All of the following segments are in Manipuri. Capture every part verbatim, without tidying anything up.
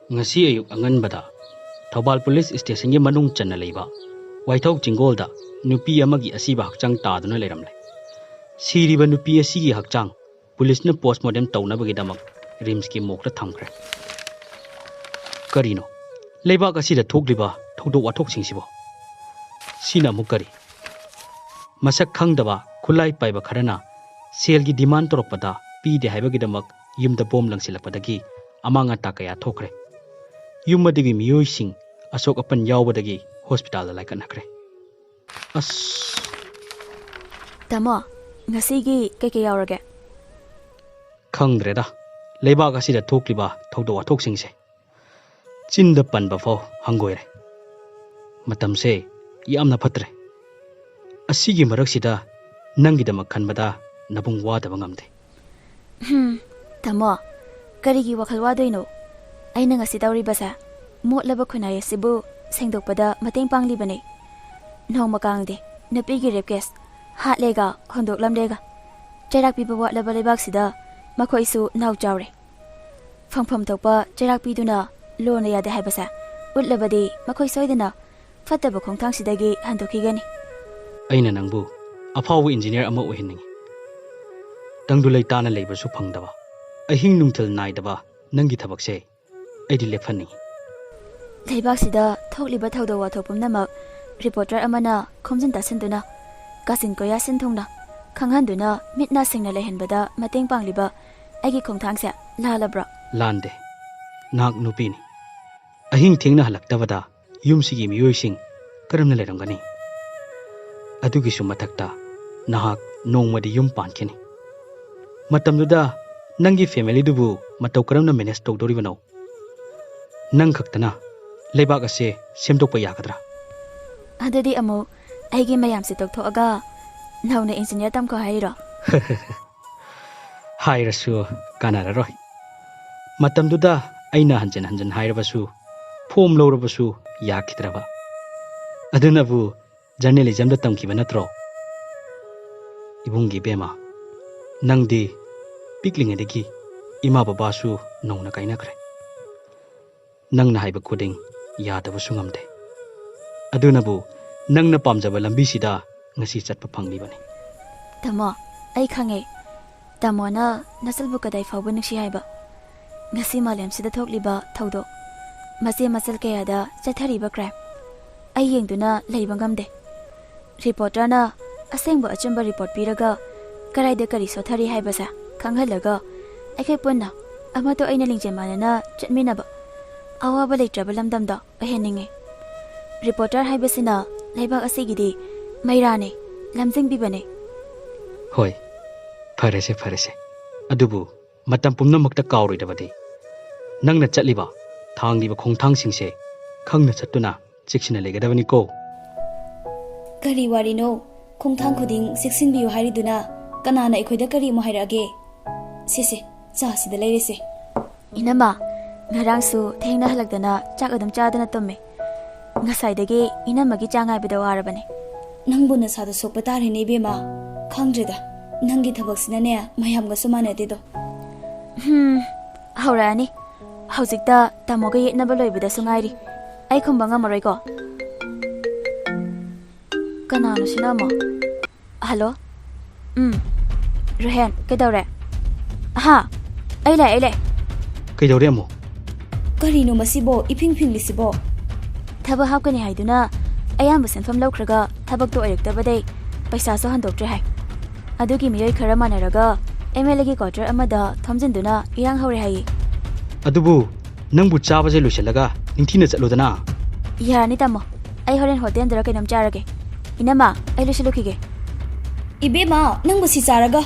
ꯉꯁꯤ ꯑꯌꯨꯛ ꯑꯉꯟꯕꯗ ꯊꯧꯕꯥꯜ ꯄꯨꯂꯤꯁ ꯁ꯭ꯇꯦꯁꯟꯒꯤ ꯃꯅꯨꯡ ꯆꯟꯅ ꯂꯩꯕ ꯋꯥꯏꯊꯧ ꯆꯤꯡꯒꯣꯜꯗ ꯅꯨꯄꯤ ꯑꯃꯒꯤ ꯑꯁꯤꯕ ꯍꯛꯆꯥꯡ ꯇꯥꯗꯨꯅ ꯂꯩꯔꯝꯂꯦ꯫ ꯁꯤꯔꯤꯕ ꯅꯨꯄꯤ ꯑꯁꯤꯒꯤ ꯍꯛꯆꯥꯡ ꯄꯨꯂꯤꯁꯅ ꯄꯣꯁꯃꯣꯔꯇꯦꯝ ꯇꯧꯅꯕꯒꯤꯗꯃꯛ ꯔꯤꯝꯁꯀꯤ ꯃꯣꯔꯒꯇ ꯊꯝꯈ꯭ꯔꯦ꯫ ꯀꯔꯤꯅꯣ ꯂꯩꯕꯥꯛ ꯑꯁꯤꯗ ꯊꯣꯛꯂꯤꯕ ꯊꯧꯗꯣꯛ ꯋꯥꯊꯣꯛꯁꯤꯡꯁꯤꯕꯣ? ꯁꯤꯅ ꯑꯃꯨꯛ ꯀꯔꯤ? ꯃꯁꯛ ꯈꯪꯗꯕ ꯈꯨꯠꯂꯥꯏ ꯄꯥꯏꯕ ꯈꯔꯅ ꯁꯦꯜꯒꯤ ꯗꯤꯃꯥꯟ ꯇꯧꯔꯛꯄꯗ ꯄꯤꯗꯦ ꯍꯥꯏꯕꯒꯤꯗꯃꯛ ꯌꯨꯝꯗ ꯕꯣꯝ ꯂꯪꯁꯤꯜꯂꯛꯄꯗꯒꯤ ꯑꯃꯥꯡ ꯑꯇꯥ ꯀꯌꯥ ꯊꯣꯛꯈ꯭ꯔꯦ꯫ ꯌꯨꯝ ꯑꯗꯨꯒꯤ ꯃꯤꯑꯣꯏꯁꯤꯡ ꯑꯁꯣꯛ ꯑꯄꯟ ꯌꯥꯎꯕꯗꯒꯤ ꯍꯣꯁꯄꯤꯇꯥꯜꯗ ꯂꯥꯏꯀꯠꯅꯈ꯭ꯔꯦ꯫ ꯑꯁ꯫ ꯇꯥꯃꯣ, ꯉꯁꯤꯒꯤ ꯀꯩꯀꯩ ꯌꯥꯎꯔꯒꯦ? ꯈꯪꯗ꯭ꯔꯦꯗ, ꯂꯩꯕꯥꯛ ꯑꯁꯤꯗ ꯊꯣꯛꯂꯤꯕ ꯊꯧꯗꯣꯛ ꯋꯥꯊꯣꯛꯁꯤꯡꯁꯦ꯫ ꯆꯤꯟꯗ ꯄꯟꯕ ꯐꯥꯎ ꯍꯪꯒꯣꯏꯔꯦ꯫ ꯃꯇꯝꯁꯦ ꯌꯥꯝꯅ ꯐꯠꯇ꯭ꯔꯦ꯫ ꯑꯁꯤꯒꯤ ꯃꯔꯛꯁꯤꯗ ꯅꯪꯒꯤꯗꯃꯛ ꯈꯟꯕꯗ ꯅꯕꯨꯡ ꯋꯥꯗꯕ ꯉꯝꯗꯦ꯫ ꯍꯝ, ꯇꯥꯃꯣ, ꯀꯔꯤꯒꯤ ꯋꯥꯈꯜ ꯋꯥꯗꯣꯏꯅꯣ? ꯑꯩꯅ ꯉꯁꯤ ꯇꯧꯔꯤꯕꯁꯦ ꯃꯣꯠꯂꯕ ꯈꯨꯟꯅꯥꯏ ꯑꯁꯤꯕꯨ ꯁꯦꯡꯗꯣꯛꯄꯗ ꯃꯇꯦꯡ ꯄꯥꯡꯂꯤꯕꯅꯤ꯫ ꯅꯣꯡꯃ ꯀꯥꯡꯗꯦ, ꯅꯨꯄꯤꯒꯤ ꯔꯦꯞ ꯀꯦꯁ ꯍꯥꯠꯂꯦꯒ ꯍꯣꯟꯗꯣꯛꯂꯝꯂꯦꯒ ꯆꯩꯔꯥꯛ ꯄꯤꯕ ꯋꯥꯠꯂꯕ ꯂꯩꯕꯥꯛꯁꯤꯗ ꯃꯈꯣꯏꯁꯨ ꯅꯥꯎ ꯆꯥꯎꯔꯦ꯫ ꯐꯪꯐꯝ ꯊꯣꯛꯄ ꯆꯩꯔꯥꯛ ꯄꯤꯗꯨꯅ ꯂꯣꯟꯅ ꯌꯥꯗꯦ ꯍꯥꯏꯕꯁꯦ ꯎꯠꯂꯕꯗꯤ ꯃꯈꯣꯏ ꯁꯣꯏꯗꯅ ꯐꯠꯇꯕ ꯈꯣꯡꯊꯥꯡꯁꯤꯗꯒꯤ ꯍꯟꯗꯣꯛꯈꯤꯒꯅꯤ꯫ ꯑꯩꯅ ꯅꯪꯕꯨ ꯑꯐꯥꯎꯕ ꯏꯟꯖꯤꯅꯤꯌꯥꯔ ꯑꯃ ꯑꯣꯏꯍꯟꯅꯤꯡꯏ꯫ ꯇꯪꯗꯨ ꯂꯩꯇꯥꯅ ꯂꯩꯕꯁꯨ ꯐꯪꯗꯕ, ꯑꯍꯤꯡ ꯅꯨꯡꯊꯤꯜ ꯅꯥꯏꯗꯕ ꯅꯪꯒꯤ ꯊꯕꯛꯁꯦ ꯑꯩꯗꯤ ꯂꯦꯞꯍꯟꯅꯤꯡꯏ꯫ ꯂꯩꯕꯥꯛꯁꯤꯗ ꯊꯣꯛꯂꯤꯕ ꯊꯧꯗꯣꯛ ꯋꯥꯊꯣꯛ ꯄꯨꯝꯅꯃꯛ ꯔꯤꯄꯣꯔꯇꯔ ꯑꯃꯅ ꯈꯣꯝꯖꯤꯟ ꯇꯥꯁꯤꯟꯗꯨꯅ, ꯀꯥꯆꯤꯟ ꯀꯣꯌꯥ ꯁꯤꯟ ꯊꯨꯡꯅ ꯈꯪꯍꯟꯗꯨꯅ ꯃꯤꯠ ꯅꯥ ꯁꯤꯡꯅ ꯂꯩꯍꯟꯕꯗ ꯃꯇꯦꯡ ꯄꯥꯡꯂꯤꯕ ꯑꯩꯒꯤ ꯈꯣꯡꯊꯥꯡꯁꯦ ꯂꯥꯜꯂꯕ꯭ꯔꯣ? ꯂꯥꯟꯗꯦ꯫ ꯅꯍꯥꯛ ꯅꯨꯄꯤꯅꯤ꯫ ꯑꯍꯤꯡ ꯊꯦꯡꯅ ꯍꯜꯂꯛꯇꯕꯗ ꯌꯨꯝꯁꯤꯒꯤ ꯃꯤꯑꯣꯏꯁꯤꯡ ꯀꯔꯝꯅ ꯂꯩꯔꯝꯒꯅꯤ? ꯑꯗꯨꯒꯤꯁꯨ ꯃꯊꯛꯇ ꯅꯍꯥꯛ ꯅꯣꯡꯃꯗꯤ ꯌꯨꯝ ꯄꯥꯟꯈꯤꯅꯤ꯫ ꯃꯇꯝꯗꯨꯗ ꯅꯪꯒꯤ ꯐꯦꯃꯤꯂꯤꯗꯨꯕꯨ ꯃꯇꯧ ꯀꯔꯝꯅ ꯃꯦꯅꯦꯖ ꯇꯧꯗꯧꯔꯤꯕꯅꯣ? ꯅꯪ ꯈꯛꯇꯅ ꯂꯩꯕꯥꯛ ꯑꯁꯦ ꯁꯦꯝꯗꯣꯛꯄ ꯌꯥꯒꯗ꯭ꯔꯥ? ꯑꯗꯨꯗꯤ ꯑꯃꯨꯛ ꯑꯩꯒꯤ ꯃꯌꯥꯝꯁꯦ ꯇꯣꯛꯊꯣꯛꯑꯒ ꯅꯧꯅ ꯏꯟꯖꯤꯅꯤꯌꯥꯔ ꯇꯝꯈꯣ ꯍꯥꯏꯔꯤꯔꯣ? ꯍꯥꯏꯔꯁꯨ ꯀꯥꯟꯅꯔꯔꯣꯏ꯫ ꯃꯇꯝꯗꯨꯗ ꯑꯩꯅ ꯍꯟꯖꯤꯟ ꯍꯟꯖꯤꯟ ꯍꯥꯏꯔꯕꯁꯨ, ꯐꯣꯝ ꯂꯧꯔꯕꯁꯨ ꯌꯥꯈꯤꯗ꯭ꯔꯕ꯫ ꯑꯗꯨꯅꯕꯨ ꯖꯔꯅꯦꯂꯤꯖꯝꯗ ꯇꯝꯈꯤꯕ ꯅꯠꯇ꯭ꯔꯣ? ꯏꯕꯨꯡꯒꯤ ꯏꯕꯦꯝꯃ, ꯅꯪꯗꯤ ꯄꯤꯛꯂꯤꯉꯩꯗꯒꯤ ꯏꯃꯥ ꯕꯕꯥꯁꯨ ꯅꯧꯅ ꯀꯥꯏꯅꯈ꯭ꯔꯦ꯫ ꯅꯪꯅ ꯍꯥꯏꯕ ꯈꯨꯗꯤꯡ ꯌꯥꯗꯕꯁꯨ ꯉꯝꯗꯦ꯫ ꯑꯗꯨꯅꯕꯨ ꯅꯪꯅ ꯄꯥꯝꯖꯕ ꯂꯝꯕꯤꯁꯤꯗ ꯉꯁꯤ ꯆꯠꯄ ꯐꯪꯂꯤꯕꯅꯤ꯫ ꯇꯥꯃꯣ, ꯑꯩ ꯈꯪꯉꯦ꯫ ꯇꯥꯃꯣꯅ ꯅꯆꯜꯕꯨ ꯀꯗꯥꯏ ꯐꯥꯎꯕ ꯅꯨꯡꯁꯤ ꯍꯥꯏꯕ? ꯉꯁꯤ ꯃꯥꯂꯦꯝꯁꯤꯗ ꯊꯣꯛꯂꯤꯕ ꯊꯧꯗꯣꯛ, ꯃꯆꯦ ꯃꯆꯜ ꯀꯌꯥꯗ ꯆꯠꯊꯔꯤꯕ crime, ꯑꯩ ꯌꯦꯡꯗꯨꯅ ꯂꯩꯕ ꯉꯝꯗꯦ꯫ ꯔꯤꯄꯣꯔꯇꯔꯅ ꯑꯁꯦꯡꯕ ꯑꯆꯨꯝꯕ ꯔꯤꯄꯣꯔꯠ ꯄꯤꯔꯒ ꯀꯗꯥꯏꯗ ꯀꯔꯤ ꯁꯣꯊꯔꯤ ꯍꯥꯏꯕꯁꯦ ꯈꯪꯍꯜꯂꯒ ꯑꯩꯈꯣꯏ ꯄꯨꯟꯅ ꯑꯃꯠꯇ ꯑꯣꯏꯅ ꯂꯤꯡꯖꯦꯜ ꯃꯥꯟꯅꯅ ꯆꯠꯃꯤꯟꯅꯕ, ꯑꯋꯥꯕ ꯂꯩꯇ꯭ꯔꯕ ꯂꯝꯗꯝꯗ ꯑꯣꯏꯍꯟꯅꯤꯡꯉꯤ꯫ ꯔꯤꯄꯣꯔꯇꯔ ꯍꯥꯏꯕꯁꯤꯅ ꯂꯩꯕꯥꯛ ꯑꯁꯤꯒꯤꯗꯤ ꯃꯩꯔꯥꯅꯤ, ꯂꯝꯖꯤꯡꯕꯤꯕꯅꯤ꯫ ꯍꯣꯏ, ꯐꯔꯦꯁꯦ, ꯐꯔꯦꯁꯦ꯫ ꯑꯗꯨꯕꯨ ꯃꯇꯝ ꯄꯨꯝꯅꯃꯛꯇ ꯀꯥꯎꯔꯣꯏꯗꯕꯗꯤ ꯅꯪꯅ ꯆꯠꯂꯤꯕ, ꯊꯥꯡꯂꯤꯕ ꯈꯣꯡꯊꯥꯡꯁꯤꯡꯁꯦ ꯈꯪꯅ ꯆꯠꯇꯨꯅ ꯆꯦꯛꯁꯤꯟꯅ ꯂꯩꯒꯗꯕꯅꯤꯀꯣ꯫ ꯀꯔꯤ ꯋꯥꯔꯤꯅꯣ? ꯈꯣꯡꯊꯥꯡ ꯈꯨꯗꯤꯡ ꯆꯦꯛꯁꯤꯟꯕꯤꯌꯨ ꯍꯥꯏꯔꯤꯗꯨꯅ ꯀꯅꯥꯅ ꯑꯩꯈꯣꯏꯗ ꯀꯔꯤ ꯑꯃꯨꯛ ꯍꯥꯏꯔꯛꯑꯒꯦ? ꯁꯦ, ꯁꯦ, ꯆꯥꯁꯤꯗ ꯂꯩꯔꯦꯁꯦ꯫ ꯏꯅꯝꯃ, ꯉꯔꯥꯡꯁꯨ ꯊꯦꯡꯅ ꯍꯜꯂꯛꯇꯅ ꯆꯥꯛ ꯑꯗꯨꯝ ꯆꯥꯗꯅ ꯇꯨꯝꯃꯦ꯫ ꯉꯁꯥꯏꯗꯒꯤ ꯏꯅꯝꯃꯒꯤ ꯆꯥ ꯉꯥꯏꯕꯗ ꯋꯥꯔꯕꯅꯦ꯫ ꯅꯪꯕꯨ ꯅꯁꯥꯗꯣ ꯁꯣꯛꯄ ꯇꯥꯔꯦꯅꯦ, ꯏꯕꯦꯝꯃ꯫ ꯈꯪꯗ꯭ꯔꯦꯗ, ꯅꯪꯒꯤ ꯊꯕꯛꯁꯤꯅꯅꯦ, ꯃꯌꯥꯝꯒꯁꯨ ꯃꯥꯟꯅꯗꯦꯗꯣ꯫ ꯍꯝ, ꯍꯧꯔꯛꯑꯅꯤ꯫ ꯍꯧꯖꯤꯛꯇ ꯇꯥꯃꯣꯒ ꯌꯦꯠꯅꯕ ꯂꯣꯏꯕꯗꯁꯨ ꯉꯥꯏꯔꯤ꯫ ꯑꯩ ꯈꯨꯝꯕ ꯉꯝꯃꯔꯣꯏꯀꯣ꯫ ꯀꯅꯥꯅꯣ ꯁꯤꯅ ꯑꯃꯨꯛ? ꯍꯜꯂꯣ? ꯎꯝ꯫ ꯔꯣꯍꯦꯟ, ꯀꯩꯗꯧꯔꯦ? ꯍꯥ? ꯑꯩ ꯂꯥꯛꯑꯦ, ꯑꯩ ꯂꯥꯛꯑꯦ꯫ ꯀꯩꯗꯧꯔꯦ ꯑꯃꯨꯛ? ꯀꯔꯤꯅꯣ ꯃꯁꯤꯕꯣ? ꯏꯐꯤꯡ ꯐꯤꯡꯂꯤꯁꯤꯕꯣ? ꯊꯕꯛ ꯍꯥꯞꯀꯅꯤ ꯍꯥꯏꯗꯨꯅ ꯑꯌꯥꯝꯕ ꯁꯦꯟꯐꯝ ꯂꯧꯈ꯭ꯔꯒ ꯊꯕꯛꯇꯣ ꯑꯣꯏꯔꯛꯇꯕꯗꯩ ꯄꯩꯁꯥꯁꯨ ꯍꯟꯗꯣꯛꯇ꯭ꯔꯦ ꯍꯥꯏ꯫ ꯑꯗꯨꯒꯤ ꯃꯤꯑꯣꯏ ꯈꯔ ꯃꯥꯟꯅꯔꯒ ꯑꯦꯝ ꯑꯦꯜ ꯑꯦꯒꯤ quarter ꯑꯃꯗ ꯊꯣꯝꯖꯤꯟꯗꯨꯅ ꯏꯔꯥꯡ ꯍꯧꯔꯦ ꯍꯥꯏꯌꯦ꯫ ꯑꯗꯨꯕꯨ ꯅꯪꯕꯨ ꯆꯥꯕꯁꯦ ꯂꯣꯏꯁꯤꯜꯂꯒ ꯅꯤꯡꯊꯤꯅ ꯆꯠꯂꯨꯗꯅ꯫ ꯌꯥꯔꯅꯤ ꯇꯥꯃꯣ, ꯑꯩ ꯍꯣꯔꯦꯟ ꯍꯣꯇꯦꯜꯗꯔ ꯀꯩꯅꯣꯝ ꯆꯥꯔꯒꯦ꯫ ꯏꯅꯝꯃ, ꯑꯩ ꯂꯣꯏꯁꯤꯜꯂꯨꯈꯤꯒꯦ꯫ ꯏꯕꯦꯝꯃ, ꯅꯪꯕꯨ ꯁꯤ ꯆꯥꯔꯒ?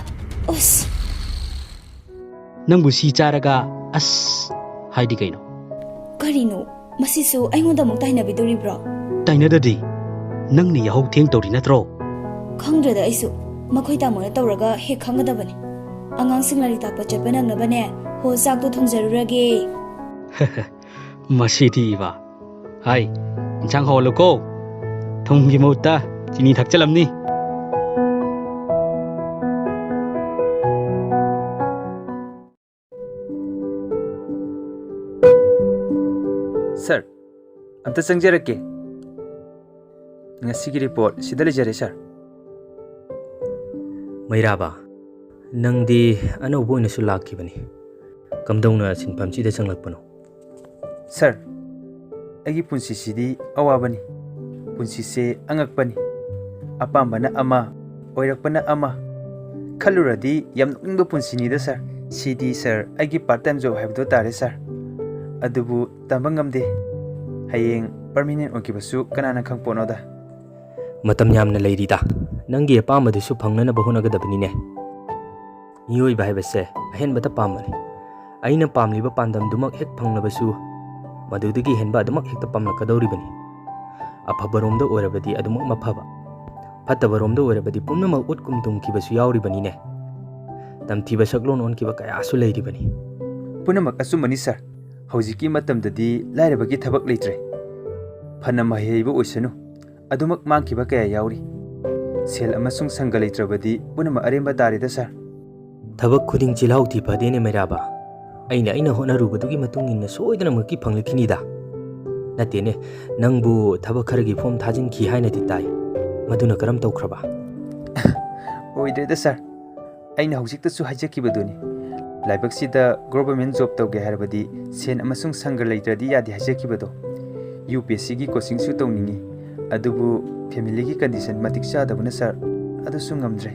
ꯎꯁ꯫ ꯅꯪꯕꯨ ꯁꯤ ꯆꯥꯔꯒ ꯑꯁ ꯍꯥꯏꯗꯤ ꯀꯩꯅꯣ? ꯀꯔꯤꯅꯣ? ꯃꯁꯤꯁꯨ ꯑꯩꯉꯣꯟꯗ ꯑꯃꯨꯛ ꯇꯥꯏꯅꯕꯤꯗꯣꯔꯤꯕ꯭ꯔꯣ? ꯇꯥꯏꯅꯗꯗꯤ꯫ ꯅꯪꯅ ꯌꯥꯍꯧ ꯊꯦꯡ ꯇꯧꯔꯤ ꯅꯠꯇ꯭ꯔꯣ? ꯈꯪꯗ꯭ꯔꯦꯗ ꯑꯩꯁꯨ꯫ ꯃꯈꯣꯏ ꯇꯥꯃꯣꯅ ꯇꯧꯔꯒ ꯍꯦꯛ ꯈꯪꯒꯗꯕꯅꯤ꯫ ꯑꯉꯥꯡꯁꯤꯡ ꯂꯥꯏꯔꯤꯛ ꯇꯥꯛꯄ ꯆꯠꯄ ꯅꯪꯅꯕꯅꯦ꯫ ꯍꯣ, ꯆꯥꯛꯇꯣ ꯊꯣꯡꯖꯔꯨꯔꯒꯦ꯫ ꯃꯁꯤꯗꯤ ꯏꯕꯥ꯫ ꯍꯥꯏ, ꯏꯟꯁꯥꯡ ꯍꯧꯍꯜꯂꯨꯀꯣ꯫ ꯊꯨꯝꯒꯤ ꯃꯍꯨꯠꯇ ꯆꯤꯅꯤ ꯊꯥꯛꯆꯜꯂꯝꯅꯤ꯫ ꯁꯥꯔ, ꯑꯝꯇ ꯆꯪꯖꯔꯛꯀꯦ꯫ ꯉꯁꯤꯒꯤ ꯔꯤꯄꯣꯔꯠ ꯁꯤꯗ ꯂꯩꯖꯔꯦ, ꯁꯥꯔ꯫ ꯃꯩꯔꯥꯕ, ꯅꯪꯗꯤ ꯑꯅꯧꯕ ꯑꯣꯏꯅꯁꯨ ꯂꯥꯛꯈꯤꯕꯅꯤ꯫ ꯀꯝꯗꯧꯅ ꯁꯤꯟꯐꯝꯁꯤꯗ ꯆꯪꯂꯛꯄꯅꯣ? ꯁꯥꯔ, ꯑꯩꯒꯤ ꯄꯨꯟꯁꯤꯁꯤꯗꯤ ꯑꯋꯥꯕꯅꯤ꯫ ꯄꯨꯟꯁꯤꯁꯦ ꯑꯉꯛꯄꯅꯤ꯫ ꯑꯄꯥꯝꯕꯅ ꯑꯃ, ꯑꯣꯏꯔꯛꯄꯅ ꯑꯃ꯫ ꯈꯜꯂꯨꯔꯗꯤ ꯌꯥꯝ ꯅꯣꯛꯅꯤꯡꯕ ꯄꯨꯟꯁꯤꯅꯤꯗ, ꯁꯥꯔ꯫ ꯁꯤꯗꯤ, ꯁꯥꯔ, ꯑꯩꯒꯤ part time job ꯍꯥꯏꯕꯗꯣ ꯇꯥꯔꯦ, ꯁꯥꯔ꯫ ꯑꯗꯨꯕꯨ ꯇꯝꯕ ꯉꯝꯗꯦ꯫ ꯍꯌꯦꯡ permanent ꯑꯣꯏꯈꯤꯕꯁꯨ ꯀꯅꯥꯅ ꯈꯪꯄꯣꯠꯅꯣꯗ꯫ ꯃꯇꯝ ꯌꯥꯝꯅ ꯂꯩꯔꯤꯗ꯫ ꯅꯪꯒꯤ ꯑꯄꯥꯝꯕꯗꯨꯁꯨ ꯐꯪꯅꯅꯕ ꯍꯣꯠꯅꯒꯗꯕꯅꯤꯅꯦ꯫ ꯃꯤꯑꯣꯏꯕ ꯍꯥꯏꯕꯁꯦ ꯑꯍꯦꯟꯕꯇ ꯄꯥꯝꯕꯅꯤ꯫ ꯑꯩꯅ ꯄꯥꯝꯂꯤꯕ ꯄꯥꯟꯗꯝꯗꯨꯃꯛ ꯍꯦꯛ ꯐꯪꯂꯕꯁꯨ, ꯃꯗꯨꯗꯒꯤ ꯍꯦꯟꯕ ꯑꯗꯨꯃꯛ ꯍꯦꯛꯇ ꯄꯥꯝꯂꯛꯀꯗꯧꯔꯤꯕꯅꯤ꯫ ꯑꯐꯕꯔꯣꯝꯗ ꯑꯣꯏꯔꯕꯗꯤ ꯑꯗꯨꯃꯛ ꯃꯐꯕ, ꯐꯠꯇꯕꯔꯣꯝꯗ ꯑꯣꯏꯔꯕꯗꯤ ꯄꯨꯝꯅꯃꯛ ꯎꯠꯀꯨꯝ ꯇꯨꯡꯈꯤꯕꯁꯨ ꯌꯥꯎꯔꯤꯕꯅꯤꯅꯦ꯫ ꯇꯝꯊꯤꯕ ꯁꯛꯂꯣꯟ ꯑꯣꯟꯈꯤꯕ ꯀꯌꯥꯁꯨ ꯂꯩꯔꯤꯕꯅꯤ꯫ ꯄꯨꯝꯅꯃꯛ ꯑꯆꯨꯝꯕꯅꯤ, ꯁꯥꯔ꯫ ꯍꯧꯖꯤꯛꯀꯤ ꯃꯇꯝꯗꯗꯤ ꯂꯥꯏꯔꯕꯒꯤ ꯊꯕꯛ ꯂꯩꯇ꯭ꯔꯦ꯫ ꯐꯅ ꯃꯍꯩ ꯍꯩꯕ ꯑꯣꯏꯁꯅꯨ, ꯑꯗꯨꯃꯛ ꯃꯥꯡꯈꯤꯕ ꯀꯌꯥ ꯌꯥꯎꯔꯤ꯫ ꯁꯦꯜ ꯑꯃꯁꯨꯡ ꯁꯪꯒ ꯂꯩꯇ꯭ꯔꯕꯗꯤ ꯄꯨꯝꯅꯃꯛ ꯑꯔꯦꯝꯕ ꯇꯥꯔꯦꯗ, ꯁꯥꯔ꯫ ꯊꯕꯛ ꯈꯨꯗꯤꯡ ꯆꯤꯜꯍꯥꯎ ꯊꯤ ꯐꯗꯦꯅꯦ, ꯃꯩꯔꯥꯕ꯫ ꯑꯩꯅ, ꯑꯩꯅ ꯍꯣꯠꯅꯔꯨꯕꯗꯨꯒꯤ ꯃꯇꯨꯡ ꯏꯟꯅ ꯁꯣꯏꯗꯅꯃꯛꯀꯤ ꯐꯪꯂꯛꯈꯤꯅꯤꯗ꯫ ꯅꯠꯇꯦꯅꯦ, ꯅꯪꯕꯨ ꯊꯕꯛ ꯈꯔꯒꯤ form ꯊꯥꯖꯤꯟꯈꯤ ꯍꯥꯏꯅꯗꯤ ꯇꯥꯏ꯫ ꯃꯗꯨꯅ ꯀꯔꯝ ꯇꯧꯈ꯭ꯔꯕ? ꯑꯣꯏꯗ꯭ꯔꯦꯗ, ꯁꯥꯔ꯫ ꯑꯩꯅ ꯍꯧꯖꯤꯛꯇꯁꯨ ꯍꯥꯏꯖꯈꯤꯕꯗꯨꯅꯤ꯫ ꯂꯥꯏꯕꯛꯁꯤꯗ government job ꯇꯧꯒꯦ ꯍꯥꯏꯔꯕꯗꯤ ꯁꯦꯟ ꯑꯃꯁꯨꯡ ꯁꯪꯒ ꯂꯩꯇ꯭ꯔꯗꯤ ꯌꯥꯗꯦ ꯍꯥꯏꯖꯈꯤꯕꯗꯣ꯫ UPSCꯒꯤ coachingꯁꯨ ꯇꯧꯅꯤꯡꯉꯤ꯫ ꯑꯗꯨꯕꯨ familyꯒꯤ condition ꯃꯇꯤꯛ ꯆꯥꯗꯕꯅ, ꯁꯥꯔ, ꯑꯗꯨꯁꯨ ꯉꯝꯗ꯭ꯔꯦ꯫